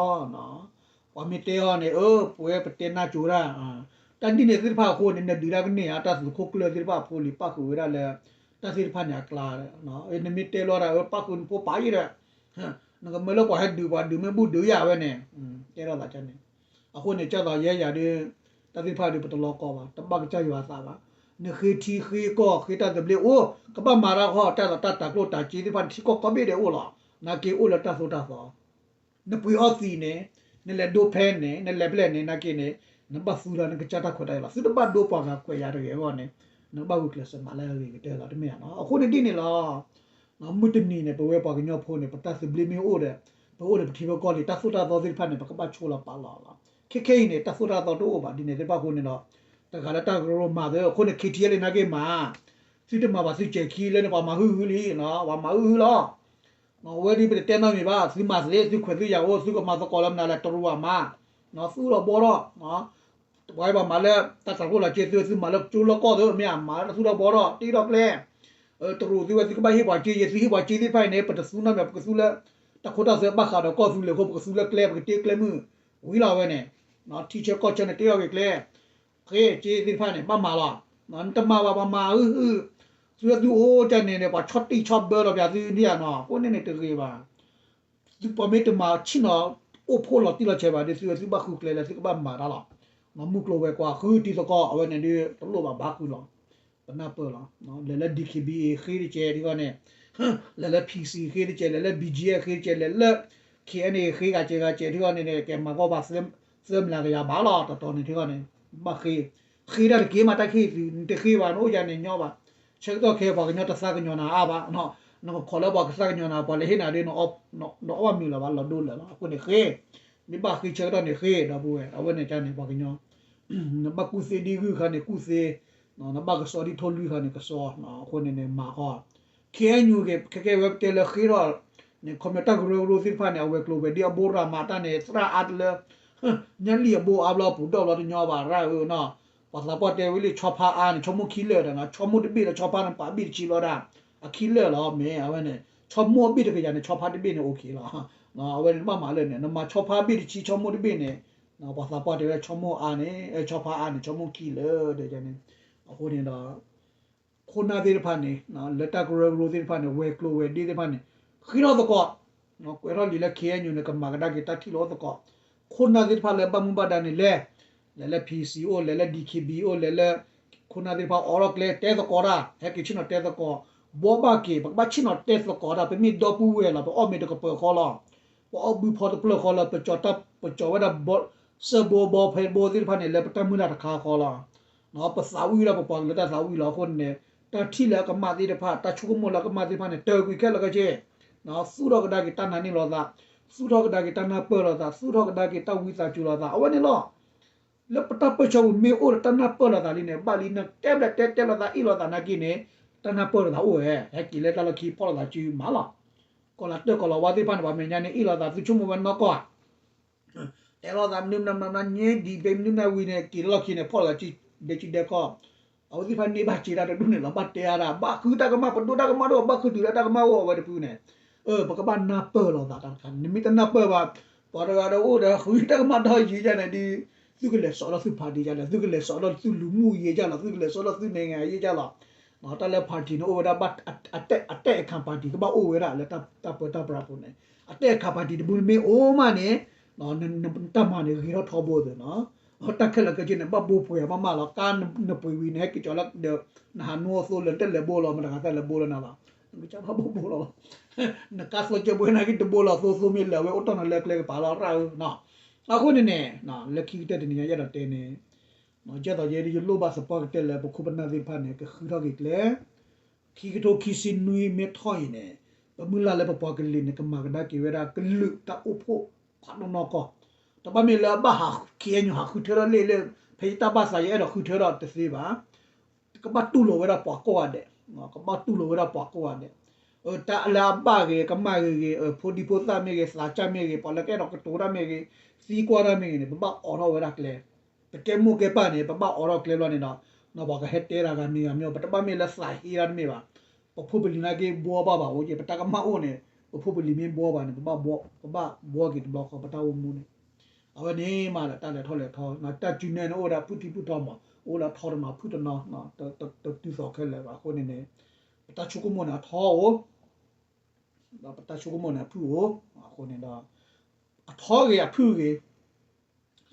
ပှၤမ့ၢ်တဲအီၤန့ၣ် အၢ ပဝဲပတဲနၢ်ကၠိတၢ် တၢ်ဒ်န့ၣ်သ့ၣ်တဖၣ်အဃိန့ၣ် နဒုးတၢ်ကန့ၢ်ဧါ တၢ်သုးခိၣ်ကျၢၢ်သ့ၣ်တဖၣ်အဖိလံၤပၣ်ဃုာ်ဝဲဒၣ်လၢ တၢ်သ့ၣ်တဖၣ်န့ၣ်အကျါ နမ့ၢ်တဲလီၤဒၣ် အၢ ပၣ်ဃုာ်နဖိပာ်ယံၤဒီး နကမၢလၢပှၤဟဲဒုးပှၤဒုးမ့ၢ်ဘူၣ်ဒုးယၤဝဲန့ၣ် တဲထီၣ်သးန့ၣ် အဃိန့ၣ် ကၢ်သိးယဲယၤဒုး တၢ်သ့ၣ်တဖၣ်ဒုးပတလီၤကီဘၣ် တဘၣ်ကစၢ်ယွၤအသးဘၣ် နဃ့ထံဃ့ကီၢ်ဃ့တၢ်သဘျ့အိၣ် ကဘၣ်မၤတၢ်ဃီ တၢ်သိးတၢ်တၤကျိၣ်တၤစ့သ့ၣ်တဖၣ်န့ၣ် ထံကီၢ်ကိးဘ့ၣ်ဒဲးအိၣ်လီၤ နာ်က့အိၣ်လၢတၢ်သိၣ်တၢ်သီ နပှ့ၤအီသံးန့ၣ် နလဲၤဒိဖဲန့ၣ် နလဲၤဖဲလဲၣ်န့ၣ် နာ်က့န့ၣ် နဘၣ်သူလၢနကစၢ်တၢ်ခွဲးတၢ်ယာ်လီၤ သုတဘၣ်ဒိပှၤဂၤခွဲးယာ်တဂ့ၤအဂီၢ်န့ၣ် နကဘၣ်ဂုာ်ကျဲးစၢးမၤလၢအဂ့ၤကတၢၢ်လီၤ တမ့ၢ်ဧါနီၤ အဃိန့ၣ်ဒ်န့ၣ်လီၤ မုၢ်တနံၤန့ၣ် ပဝဲပှၤကညီဖိန့ၣ် ပတၢ်သဘျ့မ့ၢ်အိၣ်ဒီး ပအိၣ်ဒီးပထံဖိကီၢ်ဖိလံ တၢ်သိၣ်တၢ်သီသ့ၣ်တဖၣ်န့ၣ် ပကဘၣ်ဆိလီၤပာ်လီၤလီၤ ခဲခဲအံၤန့ၣ် တၢ်သိၣ်တၢ်သီတအိၣ်ဘၣ်ဒ်န့ၣ်သ့ၣ်တဖၣ်အဃိန့ၣ်ဒီး တဂၤလၢတၢ်ကရၢကရိမၤသ့ အဃိန့ၣ် ခံထံၣ်လံနာ်က့မၤ သုတမၤဘၣ်သုစဲၤခံလၢန့ၣ် ပှၤမၤဟုၣ်ဟုၣ်လံ ပှၤမၤဟုၣ်ဟုၣ်လီၤ အဝဲဒ်ပတတဲနီတမံၤဘၣ် သုမၤသ့ သုခွဲးသုယာ်အိၣ် သုကမၤသကိးလၢမနုၤလဲၣ် တရူးဘၣ်မၤ သူၣ်ထီၣ်ဘှီထီၣ် ပှၤဘၣ်မၤလၢတၢ်တၢ်ဖိလီၤက့ သုသုမၤလၢကၠိလၢကီၢ်သုမ့ၢ်ဧါ, မၤလၢတၢ်သူၣ်ထီၣ်ဘှီထီၣ် တ့ထီၣ်ကျဲ, တရူးသုဝဲသုကဘၣ်ဟ့ၣ်ပှၤက့ ယသုဟ့ၣ်ပှၤက့သ့ၣ်တဖၣ်အံၤန့ၣ် ပတသူနီတမံၤ ပကသူလၢ တၢ်ခိတၢ်သွဲဘၣ်ဃးဒီးကီၢ်သူလ့ၤအဃိ ပကသူလၢကျဲ ပကတ့ကျဲမုၢ် ဝံၤလီၤဝဲန့ၣ်, ထံဆၢကီၢ်ဆၢန့ၣ် တ့ထီၣ်က့ၤကျဲ ဃ့က့သ့ၣ်တဖၣ်န့ၣ် ဘၣ်မၤလီၤ. နတမၤဘၣ် ပှၤမၤဟုဟု, သုသုအိၣ်ကန့ၣ်န့ၣ် ပှၤဆီၣ်တံၢ်ဆီၣ်ဘၢလီၤပၠးသုန့ၣ်ဧါနီၤ, အဃိန့ၣ်န့ၣ်တဂ့ၤဘၣ်. သုပှၤမ့ၢ်တမၤဆ့ၣ်နီၤအိၣ်ဖှိၣ်လီၤတံၢ်လီၤဆဲးဘၣ်ဒီး သုဝဲသုဘၣ်ဃုကျဲလၢသုကဘၣ်မၤတၢ်လီၤ. မုၢ်ကျိၤဝဲၤကွာ်ဃုတံၤသကိး အဝဲန့ၣ်ဒုးတလိၣ်ဘၣ်ဘၣ်ဃုလီၤ. ပနၢ်ပၢၢ်လီၤ. လဲၤလၢ D K B A ဃ့တကဲးဒ်ဂီၢ်န့ၣ်, လဲၤလၢ P C ဃ့တကဲး, လဲၤလၢ B G F ဃ့တကဲး, လဲၤလၢ K N A ဃ့ဂၤကဲးဂၤကဲးဒ်ဂီၢ်န့ၣ်န့ၣ် ကဲမၤကီၢ်ဘၣ်သၢမလၤကယၤဘၣ်လီၤ. တတီၤန့ၣ်ဒ်ဂီၢ်န့ၣ် ဘၣ်ဃ့, ဃ့တၢ်တက့ၢ်မး တၢ်ကဟ့ၣ်သု နတဃ့ဘၣ် နအိၣ်ယၤန့ၣ်ညီဘၣ်. ဆၢကတီၢ်ခဲအံၤ ပှၤကညီတသးကညီၤနၤအါဘၣ်, နကခိးလၢပှၤကသးကညီၤနၤ ပှၤလဲၤဟ့ၣ်နၤဒ် နအီၣ်မ့ၤလၢၤဘၣ် လီၤဒိလၢာ်လီၤ. အဃိန့ၣ်ဃ့, မ့ၢ်ဘၣ်ဃ့ဆၢကတီၢ်န့ၣ်ဃ့ ဒီပုၢ်ဝဲၢ်, အဝဲန့ၣ်ကန့ၣ် ပှၤကညီ နဘၣ်ကူၣ်သ့ဒ်ဂုၢ်ခါန့ၣ်ကူၣ်သ့, နဘၣ်ကစီၣ်ဒ်ထိၣ်လွံၢ်ခါန့ၣ်ကစီၣ်, အဃိန့ၣ်န့ၣ် မၤဃီ ခဲအံၤ ခဲကဲဝဲပတဲလၢဃ့ထီၣ်န့ၣ် ခီပညီတၢ်ကရၢကရိသ့ၣ်တဖၣ်န့ၣ် အဝဲၤကျိၤဝဲၤဒ့အဘိရၤမၤတၢ်န့ၣ် သရၣ်အါတလၢ ညၣ်လံၣ်အဘိအါဘျီပူၤဒီၣ်ဘျီတညီဘၣ်ရၣ်ဧၢနီၤ. ပှၤသးပှၢ်တဲဝဲလံ ဆီဖါအါန့ၣ် ဆီမိၢ်ခံလၢာ်ဒီးနီၤ, ဆီမိၢ်တဘ့ၣ်ဒီးဆီဖါန့ၣ် ပာ်ဘ့ၣ်တဆံလီၤဒၣ်, အခံလၢာ်လီၤ မ့ၢ်အဝဲန့ၣ် ဆီမိၢ်အဘ့ၣ်တကယၤန့ၣ် ဆီဖါတဘ့ၣ်န့ၣ် အိၣ်ခ့လီၤ. အဝဲန့ၣ်တဘၣ်မၤလၢာ်န့ၣ် နမၤဆီဖါဘ့ၣ်တဆံ ဆီမိၢ်တဘ့ၣ်န့ၣ် ပှၤသးပှၢ်တဲဝဲ ဆီမိၢ်အါန့ၣ် ဆီဖါအါန့ၣ် ဆီမိၢ်ခံလၢာ်ဒီးန့ၣ်, အဃိန့ၣ်ဒီး ခိၣ်နၢ်သ့ၣ်တဖၣ်န့ၣ် လၢတၢ်ကရၢကရိသ့ၣ်တဖၣ်န့ၣ် ဝဲၤကျိၤဝဲၤဒ့သ့ၣ်တဖၣ်န့ၣ် ဃ့ထီၣ်သကိး, ကွဲးထီၣ်လံာ်လၢ K N U န့ၣ် ကမၤကဒါက့ၤတၢ်ထံၣ်လိာ်သကိး, ခိၣ်နၢ်သ့ၣ်တဖၣ်လၢဘၣ်မူဘၣ်ဒါန့ၣ်လဲၣ်, လဲၤလၢ P C အိၣ် လဲၤလၢ D K B အိၣ် လဲၤလၢ ခိၣ်နၢ်သ့ၣ်တဖၣ်အိးထီၣ်ကျဲတဲသကိးတၢ် ဟဲက့ၤဆ့ၣ်နီၤတဲသကိး, ဘှီဘၣ်က့ၤ ပကဘၣ်ဆ့ၣ်နီၤတဲသကိးတၢ် ပမ့ၢ်ဒီပုၢ်ဝဲၢ်လီၤ ပအီၣ်မ့ၤတကပၤဃီလီၤ, ပအီၣ်ဘုဖီတဖျၢၣ်ဃီလီၤ ပကၠီၤတၢ်ပကၠီၤဝဲဒၣ် စၢဘိဘီဖဲဘိသ့ၣ်တဖၣ်န့ၣ် လၢပတၢ်မုၢ်လၢ်တခါဃီလီၤ. ပသးဝံၣ်ဒီးပပှၤကလုာ်တၢ်သးဝံၣ်လီၤ. အဃိန့ၣ် တၢ်ထံၣ်လၢအကမၣ်သ့ၣ်တဖၣ် တၢ်ဆိကမိၣ်လၢအကမၣ်သ့ၣ်တဖၣ်န့ၣ် တၢၢ်ကွံာ်ခဲလၢာ်ခဲဆ့, သူၣ်ထီၣ်ကဒါက့ၤတၢ်နာ်န့ၢ်လိာ်သး, သူၣ်ထီၣ်ကဒါက့ၤတၢ်နၢ်ပၢၢ်လိာ်သး, သူၣ်ထီၣ်ကဒါက့ၤတၢ်ဝံသးစူၤလိာ်သး အဝဲန့ၣ်လီၤ. လၢပတၢ်ပၢဆှၢပူၤမ့ၢ်အိၣ်ဒီးတၢ်နၢ်ပၢၢ်လိာ်သးလံန့ၣ် ဘၣ်လံနတဲဘျဲးတဲတဲလိာ်သးအ့ၣ်လိာ်သးနာ်က့န့ၣ် တၢ်နၢ်ပၢၢ်လိာ်သးအိၣ်ဝဲ ဟဲက့ၤလၢတၢ်လီၢ်ခံဖီၣ်လိာ်သးစုမးလီၤ. ကီၢ်လၤတၢၢ်ကီၢ်လၤဝါသ့ၣ်တဖၣ်န့ၣ် ပှၤမဲာ်ညါန့ၣ်အ့ၣ်လိာ်သး သုဆိကမိၣ်ဝဲနီၢ်ကီၢ်ဧါ တဲလိာ်သးမနုၤမနုၤမနုၤ ညဲဒံးဘ့မနုၤမနုၤဝံၤန့ၣ် က့ၤလၢလီၢ်ခံန့ၣ် ဖီၣ်လိာ်သးစုဒဲစုဒဲကီၢ်, အဝဲသ့ၣ်တဖၣ်န့ၢ်ဘၣ်စ့တၢ်တဒူၣ်န့ၣ်လီၤ ဘၣ်တဲအါဒၣ် ဘၣ်ဃုတၢ်ကမၣ် ပဒိတၢ်ကမၣ်ဒိၣ် ဘၣ်ဃုတုၤလၢတၢ်ကမၣ်အိၣ်အဝဲတဖုန့ၣ်, ပကဘၣ်နၢ်ပၢၢ်လိာ်သးတၢ်တခါန့ၣ် နမ့ၢ်တနၢ်ပၢၢ်ဘၣ် ပှၤတဂၤဒီးအိၣ်ဒီးဃုတၢ်ကမၣ်ဒီးယံာ်ဒ်န့ၣ်ဒီး သုကလဲၤစိာ်ဒီးသု party ဒ်လဲၣ် သုကလဲၤစိာ်ဒီးသုလူၤမူယံာ်ဒ်လီၤ သုကလဲၤစိာ်ဒီးသု နိုင်ငံရေး ဒ်လီၤ တၢ်လၢ party န့ၣ်အိၣ်ဝဲဒၣ်ဘၣ် အတဲၣ်အခၣ် party ကဘၣ်အိၣ်ဝဲဒၣ်လၢတၢ်ပၢတၢ်ပြးပူၤန့ၣ်, အတဲၣ်အခၣ် party တဘိမ့ၢ်အိၣ်မးန့ၣ် တၢ်မၤန့ၣ်ဂ့ၤထီၣ်ထီဘိသ့ၣ်နီၤ, တၢ်ခဲလၢာ်ခဲဆ့န့ၣ် ဘၣ်ဘိပှဲၤမးမးလီၤ ကါနပှ့ၤဝံၤန့ၣ် ဟဲက့ၤကၠီၤလၢ နဟးနူအသိလၢနတလဲၤဘိလီၤ မတၤဂၤတလဲၤဘိလၢနၤလီၤ, နကစၢ်ဘၣ်ဘိဘိလီၤလီၤ, နကါသိကၠိဘိန့ၣ်က့တဘိလီၤ သိသိမ့ၢ်လၢာ်ဝဲအိၣ်တီၢ်နီၤလၢကျဲကပၤလီၤရၣ်ဧၢနီၤ, အဃိန့ၣ်န့ၣ် လၢခံကတၢၢ်တနံၤညါယအဲၣ်ဒိးတဲန့ၣ် ကဲသိးယဲဒၣ်ယလိၣ်ဘၣ်သပှၢ်ကတၢၢ်လၢပခိၣ်ပနၢ်သ့ၣ်တဖၣ်န့ၣ် ကဃုထီၣ်က့ၤကျဲ, ခံကထိခံဆံနွံမ့ၢ်ထီၣ်အံၤန့ၣ် ပမုၢ်လၢ်လၢပပှၤကလုာ်န့ၣ် ကမၤကဒါက့ၤဝဲဒၣ်ကလုာ်တၢ်အိၣ်ဖှိၣ်ဖးဒိၣ်နီၢ်ကီၢ်, တဘၣ်မ့ၢ်လၢအဘၣ်ဟး KNU ဟးဃုထၢထီၣ်လ့ၣ်လၢ ဖဲယတၢ်ဘၣ်သးယအဲၣ်ဒိးဃုထၢထီၣ်တသ့ဘၣ် ကဘၣ်တူၢ်လိာ်ဝဲဒၣ်ပှၤကိးဂၤဒဲး, ကဘၣ်တူၢ်လိာ်ဝဲဒၣ်ပှၤကိးဂၤဒဲး, တၢ်လၢအဘၣ်ဂ့ၤ ကမၣ်ဂ့ၤဂ့ၤ ဖိဒံဖိသၣ်မ့ၢ်ဂ့ၤ သးစၢ်မ့ၢ်ဂ့ၤ ပှၤလၢကအဲၣ်ဒိးကတိၤတၢ်မ့ၢ်ဂ့ၤ သံကွၢ်တၢ်မ့ၢ်ဂ့ၤန့ၣ် ပဘၣ်အိးထီၣ်ဝဲဒၣ်ကျဲ, ပကဲမိၢ်ကဲပၢ်န့ၣ် ပဘၣ်အိးထီၣ်ကျဲဘျီန့ၣ်ဒီး ပှၤကဟဲတဲတၢ်ဂၤမံၤဂၤမံၤ ပတဘၣ်မ့ၢ်လၢသးဟ့တၢ်တမ့ၢ်ဘၣ်, ပဖိပလံၤနာ်က့ဘှီဘၣ်ဘၣ်အိၣ်က့ၤ ပတၢ်ကမၣ်အိၣ်န့ၣ် ပဖိပလံၤမ့ၢ်ဘှီဘၣ်န့ၣ် ပဘၣ်ဘှီက့ၤတဘျီဃီ ပတၢ်အိၣ်မူန့ၣ် အဝဲန့ၣ်မးလၢတၢ်လဲၤထီၣ်လဲၤထီ တၢ်စုနဲၣ်န့ၣ်အိၣ်ဝဲဒၣ်ဖုထံဖုထီမး အိၣ်လၢထီတနီၤဖုတနီၤ တတုၤသိးခဲလၢာ်ဘၣ်အဃိန့ၣ်န့ၣ် ပတၢ်ဆိကမိၣ်န့ၣ်အထီအိၣ် ဒီးပတၢ်ဆိကမိၣ်န့ၣ်အဖုၣ်အိၣ် အဃိန့ၣ်ဒီး အထီဂ့ၤအဖုၣ်ဂ့ၤ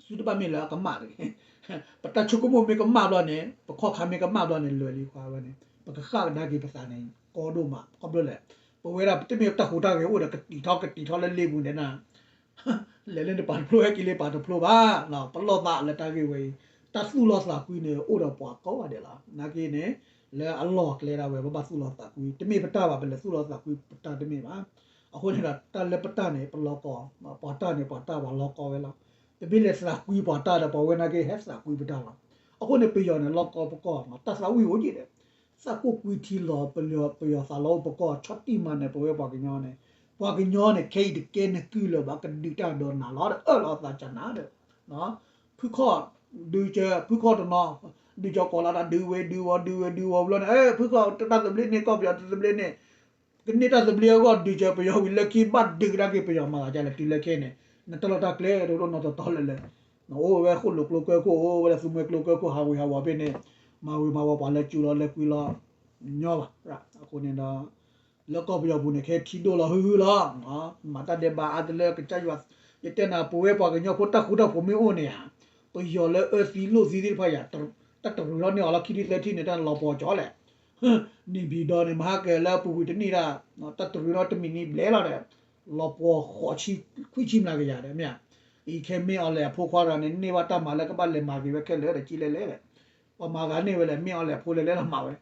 သုတဘၣ်မ့ၢ်လၢအကမၣ်တဂ့ၤ ပတၢ်ဆိကမိၣ်မ့ၢ်ကမၣ်ဘျီန့ၣ် ပခီၣ်ခါမ့ၢ်ကမၣ်ဘျီန့ၣ် လွဲၤလံခွါဝဲန့ၣ် ပကဃၣ်ကဒါက့ၤပသးန့ၣ် ကီဒိၣ်မး ခီဖျိလဲၣ် ပဝဲဒၣ်ပတမ့ၢ်တၢ်ဟူးတၢ်ဂဲၤအိၣ်ဒီးကတံာ်ထီၣ်ကတံာ်ထီၣ်လၢလ့ပူၤန့ၣ် လဲၤလၢနပာ်တဖျိဟဲက့ၤလၢပာ်တဖျိဘၣ် ပလီၢ်သးလၢတၢ်ဂ့ၢ်ဝဲအံၤ တၢ်သူၣ်လီသးကွံန့ၣ် အိၣ်ဒီးပှၤကိးဂၤဒဲးလီၤ နာ်က့န့ၣ် လၢအလီၢ်ကျဲဒၣ်ဝဲ ပဘၣ်သူၣ်လီသးကွံ တမ့ၢ်ပတၢ်ဘၣ် ပလဲၤသူၣ်လီသးကွံပတၢ်တမ့ၢ်ဘၣ် အဃိန့ၣ်ဒီး တၢ်လၢပတၢ်န့ၣ် ပလီၤကီ ပှၤတၢ်န့ၣ် ပှၤတၢ်ပှၤလီၤကီဝဲလီၤ ပမ့ၢ်လဲၤသးကွံပှၤတၢ်ဒီး ပှၤဝဲနာ်က့ဟဲသးကွံပတၢ်လီၤ အဃိန့ၣ် ပယီၤန့ၣ် လီၤကီပကီၢ် တၢ်သးဝံၣ်အိၣ်က့ၤဒီး သးကိၢ်ကွံထံလီၤ ပယီၤသးလီအိၣ်ပကီၢ် ဆီၣ်တံၢ်မၤနၢၤပဝဲပှၤကညီန့ၣ် ပှၤကညီန့ၣ် ခဲအံၤတကဲနကုၢ်လၢၤဘၣ် ကဒုးတၢ်ဒီးနၤလီၤ ဒီးအၢၣ်လီၤသးကနၤဒီး ဖုခီၣ် ဒုးစၢၤဖုခီၣ်တနီၤ, ဒုးစၢၤကီးလီၤတၢ်ဒုးဝဲဒုးဝီၤ ဒုးဝဲဒုးဝီၤဘျီန့ၣ် ဖုခီၣ်တၢ်သဘျ့န့ၣ် ကီၢ်ပယီၤတသဘျ့န့ၣ် ကန့ၢ်တၢ်သဘျ့အဂီၢ် ဒုးစၢၤပယီၤဝံၤ လၢခံဘၣ်ဒုးကဒါက့ၤပယီၤမၤသးဒ်လဲၣ် တုၤလၢခဲန့ၣ် နတၢ်လီၢ်တၢ်ကျဲတအိၣ်နီတတီၤလၢၤလၢၤ, နအိၣ်ဝဲဃိၣ်လိာ်ကျိကၢၢ်ခိၣ် အိၣ်ဝဲလၢသူမွဲကျိကၢၢ်ခိၣ် ဟးဝ့ၤဟးဝီၤဖဲန့ၣ် မၤဝ့ၤမၤဝီၤပှၤလၢစူၤလီၤလၢကွံလီၤ ညီဘၣ်. အဃိန့ၣ်ဒီး လၢကီၢ်ပယီၤပူၤန့ၣ် ခဲထံဒိၣ်လီၤဟုဟုလီၤ. မၤတၢ်ဒဲးဘးအါတလၢကစၢ်ယွၤ, ယတဲနၤ ပဝဲပှၤကညီဖိတၢ်ဃူတၢ်ဖိးမ့ၢ်အိၣ်န့ၣ်ဧါ, ပယီၤလၢအၢသံလိၣ်သံသ့ၣ်တဖၣ်ယၤ, တၢ်တရူးထီၣ်န့ၢ်အီၤလီၢ်ခံထံၣ်သၢထံၣ်န့ၣ် တၢ်လီၤပှီၤကၠီလဲၣ်. န့ၣ်ဘံၣ်ဒီးန့ၣ် မဟါကဲလၢအပူၤကွံာ်တနံၣ်ဒၣ်, တၢ်တရူးထီၣ်တမံၤနံၤဘျဲၣ်လီၤဒီး, လီၤပှီၤဃိးဆံခွံဆံမျးကယၤဒီးမ့ၢ်ဧါ. အံၤခဲမ့ၢ်အီၤလဲၣ်အဖိခွါတဂၤန့ၣ် န့ၢ်ဘၣ်တၢ်မၤလၢကဘၣ်လဲၤမၤက့ၤဝဲခဲလၢာ်ဒီးကံလဲလဲၣ်ဒီး ပှၤမၤဂၤန့ၢ်ဝဲလဲၣ် မ့ၢ်အီၤလဲၣ်အဖိလဲၣ်လဲၣ်လီၤမၤဝဲ.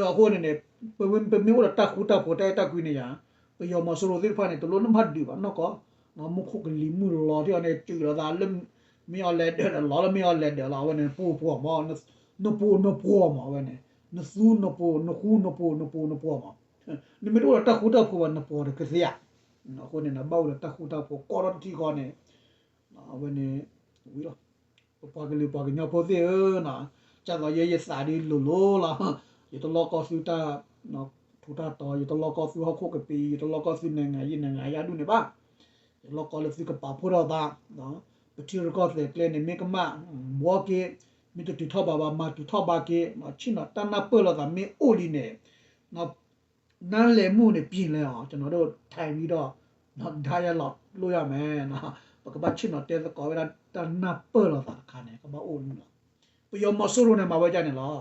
အဃိန့ၣ်န့ၣ် ပမ့ၢ်အိၣ်ဒီးတၢ်ဃူတၢ်ဖိးတၢ်အဲၣ်တၢ်ကွံန့ၣ်ယါ, ပယီၤမီၤစိရိၤသ့ၣ်တဖၣ်န့ၣ် တလိၣ်နဘၣ်ဒုးဘၣ်နီၢ်ကီၢ်, မူခိၣ်ကလံၤမုၢ်လီၤထံၣ်အီၤန့ၣ် စူးလီၤသးလၢ မ့ၢ်အီၤလဲၣ်ဒၢးဒီး လီၤလၢမ့ၢ်အီၤလဲၣ်ဒၢးလီၤ အဝဲန့ၣ် နပူၤပှီၢ်မး, နပူၤနပှီၢ်မး အဝဲန့ၣ် နသူနပူၤ နဃူနပူၤ နပူၤနပှီၢ်မး. နမ့ၢ်တအိၣ်ဒီးတၢ်ဃူတၢ်ဖိးဘၣ် နပှီၢ်တကသ့ဧါ. အဃိန့ၣ် နဘၣ်အိၣ်ဒီးတၢ်ဃူတၢ်ဖိး ကီၢ်ထီၣ်တထံၣ်ဃီန့ၣ် အဝဲန့ၣ် ဝံၤလီၤ. ပပှၤကလုာ်ပှၤကညီဖိသ့ၣ်ဧၢ, ကၢ်သိးယဲယသးဒ်လိၤလိၤလီၤ. ယတလီၢ်ကီၢ်သုတၢ်ထူးတၢ်တီၤ, ယတလီၢ်ကီၢ်သုဟီၣ်ခိၣ်ကပ့ၤ, ယတလီၢ်ကီၢ်သုနံၣ်ဂၤယဲၢ်နံၣ်ဂၤယဲၢ်ဒူၣ်န့ၣ်ဘၣ်. ယလီၢ်ကီၢ်လၢသုကပာ်ဖှိၣ်ထီၣ်သး, ပထံရူၢ်ကီၢ်သဲးကျဲန့ၣ် မ့ၢ်ကမၣ် ဘှီက့ၤ, မ့ၢ်တတုၤထီၣ်ဘးဘၣ် မၤတုၤထီၣ်ဘးက့ၤ, ဆ့ၣ်နီၤတၢ်နၢ်ပၢၢ်လိာ်သးမ့ၢ်အိၣ်လံန့ၣ် နလဲၤမူန့ၣ် ပြင်လဲအီၤ ကျွန်တော်တို့ ထိုင်ပြီးတော့ ဒါရလီၤလို့ရမယ်, ပကဘၣ်ဆ့ၣ်နီၤတဲသကိးဝဲဒၣ် တၢ်နၢ်ပၢၢ်လိာ်သးတခါန့ၣ် ကဘၣ်အိၣ်လံလီၤ. ပယီၤမီၤစိရိၤန့ၣ် မၤဝဲဒ်န့ၣ်လီၤ.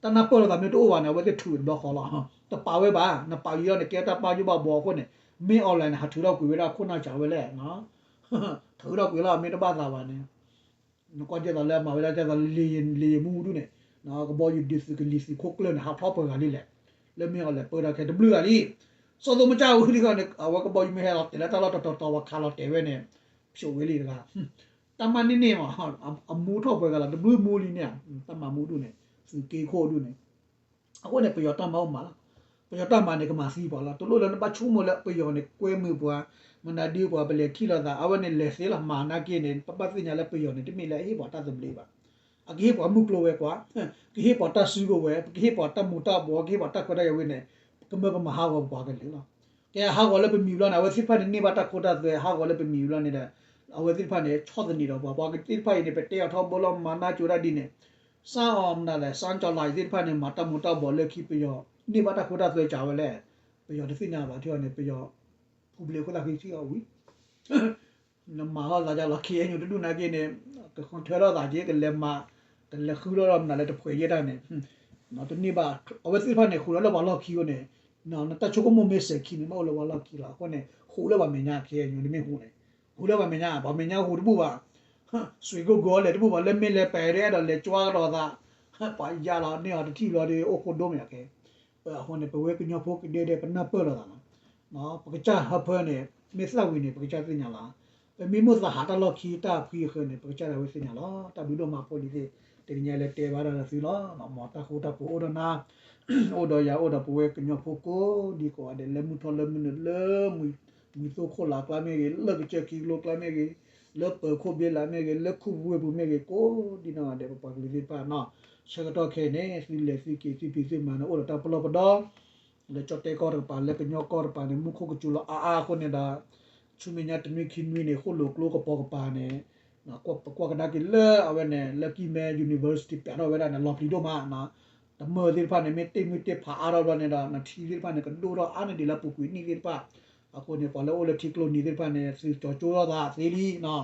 တၢ်နၢ်ပၢၢ်လိာ်သးမ့ၢ်တအိၣ်ဘၣ်န့ၣ် အဝဲသ့ၣ်ထုးတဘျီဃီလီၤ. တပာ်ဝဲဘၣ်, နပာ်လံလီၤန့ၣ် ကဲတၢ်ပာ်ယိၣ်ဘၣ်ဘှီအဃိန့ၣ် မ့ၢ်အီၤလဲၣ်န့ၣ် ဟးထုးထီၣ်ကွံာ်ဝဲဒၣ်ခိၣ်နၢ်စၢ်ဝဲလဲၣ်, ထုးထီၣ်ကွံာ်လီၤ မ့ၢ်တဘၣ်သးဘၣ်န့ၣ် နကွၢ်ကဲသိးလၢမၤဝဲဒၣ်ကဲသိးလၢ လေယာဉ်မှူးဒူၣ်န့ၣ်, ကဘီယူၤဒုးသုးကလံၤသုးခိၣ်ကျၢၢ်န့ၣ် ဟးထီၣ်ပှဲၤဂၤလံလဲၣ်, လၢမ့ၢ်အီၤလဲၣ်ပၢတၢ်ခဲတဘျုးဂၤလံ. စီၤသိမကၠၢ်ဝံၤလံခီန့ၣ် အဝဲကဘီယူၤမ့ၢ်ဟဲလီၤတဲာ်လၢတၢ်လီၢ်တတီၤတီၤ ပှၤခးလီၤတဲာ်ဝဲန့ၣ်, ဖျိးဝဲလံတဂၤ, တၢ်မၤန့ၢ်န့ၢ်မး, အမူထီၣ်ပှဲၤဂၤလီၤ တဘျုးမူလံန့ၣ်, တၢ်မၤမူဒူၣ်န့ၣ်, သုးက့ခိၣ်ဒူၣ်န့ၣ် အဃိန့ၣ် ပယီၤတၢ်မၤအိၣ်မးလီၤ. ပယီၤတၢ်မၤန့ၣ် ကမၤသံပှၤလီၤ. တလိၣ်လၢနဘၣ်ဆိကမိၣ်လၢပယီၤန့ၣ် ကွဲမုာ်ပှၤ, မနုၤဒ်ပှၤပလဲၤထံၣ်လိာ်သး, အဝဲန့ၣ်လဲၤသ့လီၤ မၤနာ်က့န့ၣ် ပဘၣ်သ့ၣ်ညါလၢပယီၤန့ၣ် တမ့ၢ်လၢအဟ့ၣ်ပှၤတၢ်သဘျ့ဘၣ်. အကဟ့ၣ်ပှၤမုၢ်ကျိၤဝဲၤကွာ်, ကဟ့ၣ်ပှၤတၢ်စုကဝဲၤ, ကဟ့ၣ်ပှၤတၢ်မူၤတၢ်ဘှီး, ကဟ့ၣ်ပှၤတၢ်ခွဲးတၢ်ယာ်ဝဲန့ၣ်, ကမၢပမၤဟးဂီၤပပှၤကလုာ်လီၤ. ကဲဟးဂီၤလၢပမံၤဘျီန့ၣ် အဝဲသ့ၣ်တဖၣ်န့ၣ် န့ၢ်ဘၣ်တၢ်ခိတၢ်သွဲ ဟးဂီၤလၢပမံၤဘျီန့ၣ်ဒီး အဝဲသ့ၣ်တဖၣ်န့ၣ် ဆီၣ်သနံးဒီးပှၤ, ပှၤသ့ၣ်တဖၣ်အံၤန့ၣ် ပတဲအီၤထီဘိလီၤ မၤနၢ်ကၠိတၢ်ဒ်န့ၣ် စၢ်အီၤမနုၤလဲၣ် စၢ်ကၠီၤလၤအံၤသ့ၣ်တဖၣ်န့ၣ် မၤတၢ်မူၤတၢ်ဘှီးလၢခံပယီၤ န့ၢ်ဘၣ်တၢ်ခိတၢ်သွဲစှၤဝဲလဲၣ်. ပယီၤတသ့ၣ်ညါဘၣ်ထံအီၤန့ၣ် ပယီၤ ဖူဘျ့အခိၣ်သၣ်ဃံထံအီၤဝံၤ နမၤထီၣ်သးဒ်လီၤ ခ့ၣ်အဲၣ်ယူၣ် တဒူၣ်နာ်က့န့ၣ် ကခီထွဲထီၣ်သးက့ ကလဲၤမၤ ကလဲၤဃုထီၣ်ဒီးမနုၤလဲၣ် တဖှဲးယဲၢ်တၢ်န့ၣ် တန့ၢ်ဘၣ်. အဝဲသ့ၣ်တဖၣ်န့ၣ် ဃုာ်ဒီးလၢပှၤလီၢ်ခံအဃိန့ၣ် နတၢ်ဆိကမိၣ်မ့ၢ်စဲၤခံန့ၣ် ဘၣ်အိၣ်လၢပှၤလီၢ်ခံလီၤ. အဃိန့ၣ် ဃုာ်လၢပှၤမဲာ်ညါ ခ့ၣ်အဲၣ်ယူၣ် တမ့ၢ်ဃုာ်န့ၣ် ဃုာ်လၢပှၤမဲာ်ညါ ပှၤမဲာ်ညါဃုာ်တဘူၣ်ဘၣ် စွ့ၤကိၢ်ကီၤလဲၤတဘူၣ်ဘၣ် လၢမ့ၢ်လဲၤပာ်ဒီးအဲၣ်ဒိးလဲၤကွၢ်ကဒီးသး ပှၤယါလီၤန့ၢ်အီၤတထံၣ်ဘျီဒီး အိၣ်ခိၣ်ဒိၣ်မ့ၢ်အကဲ အဃိန့ၣ် ပဝဲကညီဖိကဒဲဒဲး ပနၢ်ပၢၢ်လိာ်သးလီၤ. ပကစၢ်ဟၢဖၢန့ၣ် မ့ၢ်သၣ်ဝံၤန့ၣ် ပကစၢ်သ့ၣ်ညါလီၤ. ပမ့ၢ်မိၣ်သးဟးတၢ်လီၢ်ခံတၢ်ဖှံအဃၢၤန့ၣ် ပကစၢ်ဒၣ်ဝဲသ့ၣ်ညါလီၤ. တၢ်ဘျုးဒိၣ်မးဖိလံၤသ့ၣ် တနံၤညါလဲၤတဲဘၣ်တၢ်ဒီးသုလီၤ. မ်တၢ်ဃူတၢ်ဖိးအိၣ်ဒီးနၤ အိၣ်ဒီးယၤ အိၣ်ဒီးပဝဲကညီဖိကိးဒံကိးဂၤဒဲး လၢမုၢ်ထီၣ်လၢမုၢ်နုာ်လၢ မှံၤသိခိၣ်လးကျါမ့ၢ်ဂ့ၤ, လၢကစၢၢ်ခံကလိကျါမ့ၢ်ဂ့ၤ, လၢပၢၤခိၣ်ဘ့လးမ့ၢ်ဂ့ၤ, လၢခူပူၤဝ့ၢ်ပူၤမ့ၢ်ဂ့ၤ, ကိးဒံနီၢ်ဂၤဒဲး ပပှၤကလုာ်သ့ၣ်တဖၣ်နီၤ, ဆၢကတီၢ်ခဲအံၤန့ၣ် သုလဲၤသုက့ၤသုဖံးသုမၤန့ၣ် အိၣ်ဒီးတၢ်ပလီၢ်ပဒီ လၢကၠီၣ်တဲၣ်ကီၢ်တကပၤ လၢကညီကီၢ်တကပၤန့ၣ် မူခိၣ်ကစူၤလီၤအါအါအဃိန့ၣ်ဒီး ဆူမဲာ်ညါတနွံခံနွံန့ၣ် ဃိၣ်လိာ်ကျိကပီၤကပၤန့ၣ် ပကွၢ်ကဒါက့ၤလၢအဝဲန့ၣ် လၢကံၢ်မဲ University ပျးထီၣ်ဝဲဒၣ်န့ၣ် လီၤပျံၤဒိၣ်မး တမၢၢ်သ့ၣ်တဖၣ်န့ၣ် မ့ၢ်တ့ၢ်မုၢ်တ့ၢ်ဖးအါထီၣ်ဘျီန့ၣ်ဒီး နထံသ့ၣ်တဖၣ်န့ၣ် ကဒိၣ်ထီၣ်အါန့ၢ်ဒံးလၢပူၤကွံာ်နံၣ်သ့ၣ်တဖၣ်, အဃိန့ၣ် ပှၤလၢအိၣ်လၢထံကျိနံၤသ့ၣ်တဖၣ်န့ၣ် သုးကၠီၤကၠိထီၣ်သးသ့လံ,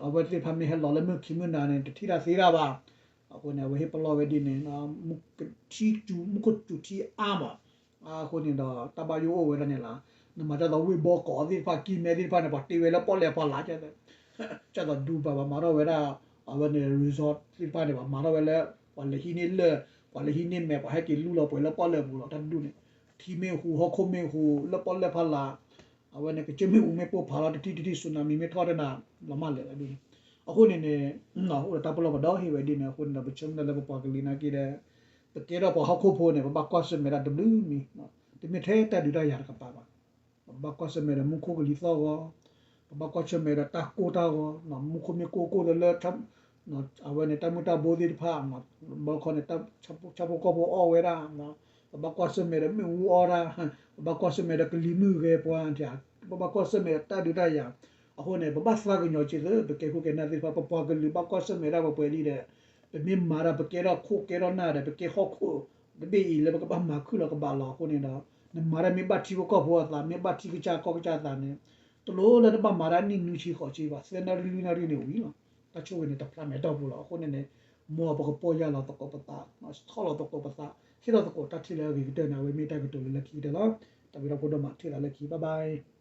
အဝဲသ့ၣ်တဖၣ်မ့ၢ်ဟဲလီၤလၢမုၢ်ခံမုၢ်နၤန့ၣ် တထံၣ်တၢ်သ့တၢ်ဘၣ်, အဃိန့ၣ် အဝဲဟ့ၣ်ပလီၢ်ဝဲဒ်န့ၣ် မူခိၣ်ကစူၤထံအါမး, အဃိန့ၣ်ဒီး တၢ်ဘၣ်ယိၣ်အိၣ်ဝဲဒၣ်န့ၣ်လီၤ, နမၤဒ်သိးဝ့ၢ်ဘီကီးသ့ၣ်တဖၣ် ကံၢ်မဲသ့ၣ်တဖၣ်န့ၣ် ပှၤတ့ဝဲလၢပီၣ်လဲၣ်ဖီလာ် ဒ်သိးဒူဘၣ် ပှၤမၤထီၣ်ဝဲဒၣ် အဝဲန့ၣ် resort သ့ၣ်တဖၣ်န့ၣ် ပှၤမၤထီၣ်ဝဲလၢ ပှၤလဲၤဟံးန့ၢ်လၢၢ် ပှၤလဲၤဟံးန့ၢ်မဲာ် ပှၤဟဲက့ၤလူလီၤပှဲၤလၢပီၣ်လဲၣ်ပူၤလီၤ တၢ်တဒူၣ်န့ၣ်, ထံမ့ၢ်ဟူး ဟီၣ်ခိၣ်မ့ၢ်ဟူး လၢပီၣ်လဲၣ်ဖီလာ်, အဝဲန့ၣ် ကစၢၢ်မ့ၣ်အူမ့ၢ်ပိၢ်ဖးလီၤတထံၣ်တထံၣ် ဆူနၤမံၤမ့ၢ်ထီၣ်တနၤ လီၤမၢ်လဲၤလီၤဒ်န့ၣ်, အဃိန့ၣ်န့ၣ် အိၣ်ဒီးတၢ်ပလီၢ်ပဒီဟ့ၣ်ဝဲဒ်န့ၣ် အဃိန့ၣ်ဒီး ပဆၢမုၢ်လၢ်လၢပပှၤကလုာ်နာ်က့ဒီး ပကဲထီၣ်ပှၤဟီၣ်ခိၣ်ဖိန့ၣ် ပဘၣ်ကွၢ်ဆၢၣ်မဲာ်ဒၣ်တဘျုးမံၤ, တမ့ၢ်ထဲတၢ်ဒုးတၢ်ယၤတကပၤဘၣ်, ပဘၣ်ကွၢ်ဆၢၣ်မဲာ်ဒီးမူခိၣ်ကလံၤသီၣ်ဂီၤ, ပဘၣ်ကွၢ်ဆၢၣ်မဲာ်ဒီးတၢ်ကိၢ်တၢ်ဂီၤ, မူခိၣ်မ့ၢ်ကိၢ်ကိၢ်ဒီးလၢ အဝဲန့ၣ် တၢ်မုၢ်တၢ်ဘိသ့ၣ်တဖၣ် ဘီခီန့ၣ် ဆၣ်ဖိကီၢ်ဖိအီၣ်ဝဲဒၣ်, ပဘၣ်ကွၢ်ဆၢၣ်မဲာ်ဒီးမ့ၣ်အူအီၣ်တၢ်, ပဘၣ်ကွၢ်ဆၢၣ်မဲာ်ဒီးကလံၤမုၢ်ဂဲၤပှၤ, ပဘၣ်ကွၢ်ဆၢၣ်မဲာ်ဒီးတၢ်ဒုးတၢ်ယၤ, အဃိန့ၣ် ပဘၣ်သးကညီၤက့ၤသ့ ပကဲခိၣ်ကဲနၢ်သ့ၣ်တဖၣ် ပပှၤကလုာ်ဘၣ်ကွၢ်ဆၢၣ်မဲာ်ဒၣ်ပှဲၤပှဲၤလံဒီး ပမ့ၢ်မၤတၢ် ပကဲထီၣ်ခိၣ်ကဲထီၣ်နၢ်ဒီး ပကဲဟီၣ်ခိၣ်တဘ့ၣ်အံၤလၢပကဘၣ်မၤခုၣ်လီၤကဘၣ်လီၤ. အဃိန့ၣ်ဒီး နမၤတၢ်မ့ၢ်ဘၣ်ထံဖိကီၢ်ဖိအသး မ့ၢ်ဘၣ်ထံကစၢ်ကီၢ်ကစၢ်အသးန့ၣ် တလိၣ်လၢနဘၣ်မၤတၢ်နံၣ်နွံဆံဃိးဆံဘၣ် သၢနၣ်ရံၣ်လွံၢ်နၣ်ရံၣ်န့ၣ်ဝံၤလီၤ. တၢ်ဆိၣ်ဂ့ၤန့ၣ်တဖျါမဲာ်တီၢ်ပူၤလီၤ. အဃိန့ၣ်န့ၣ် မ်ပကပီၢ်ယၢ်လီၤသကိးပသး, ဆီၣ်လီၤသကိးပသး, ဟ့ၣ်လီၤသကိးတၢ်ထံၣ်လၢအဂ့ၤကတၢၢ်န့ၣ် အဝဲမ့ၢ်တၢ်ကတိၤလၢလၢခံကတၢၢ်လီၤ. တၢ်ဘျုးဒိၣ်မး ထံၣ်သးလၢခံ bye bye.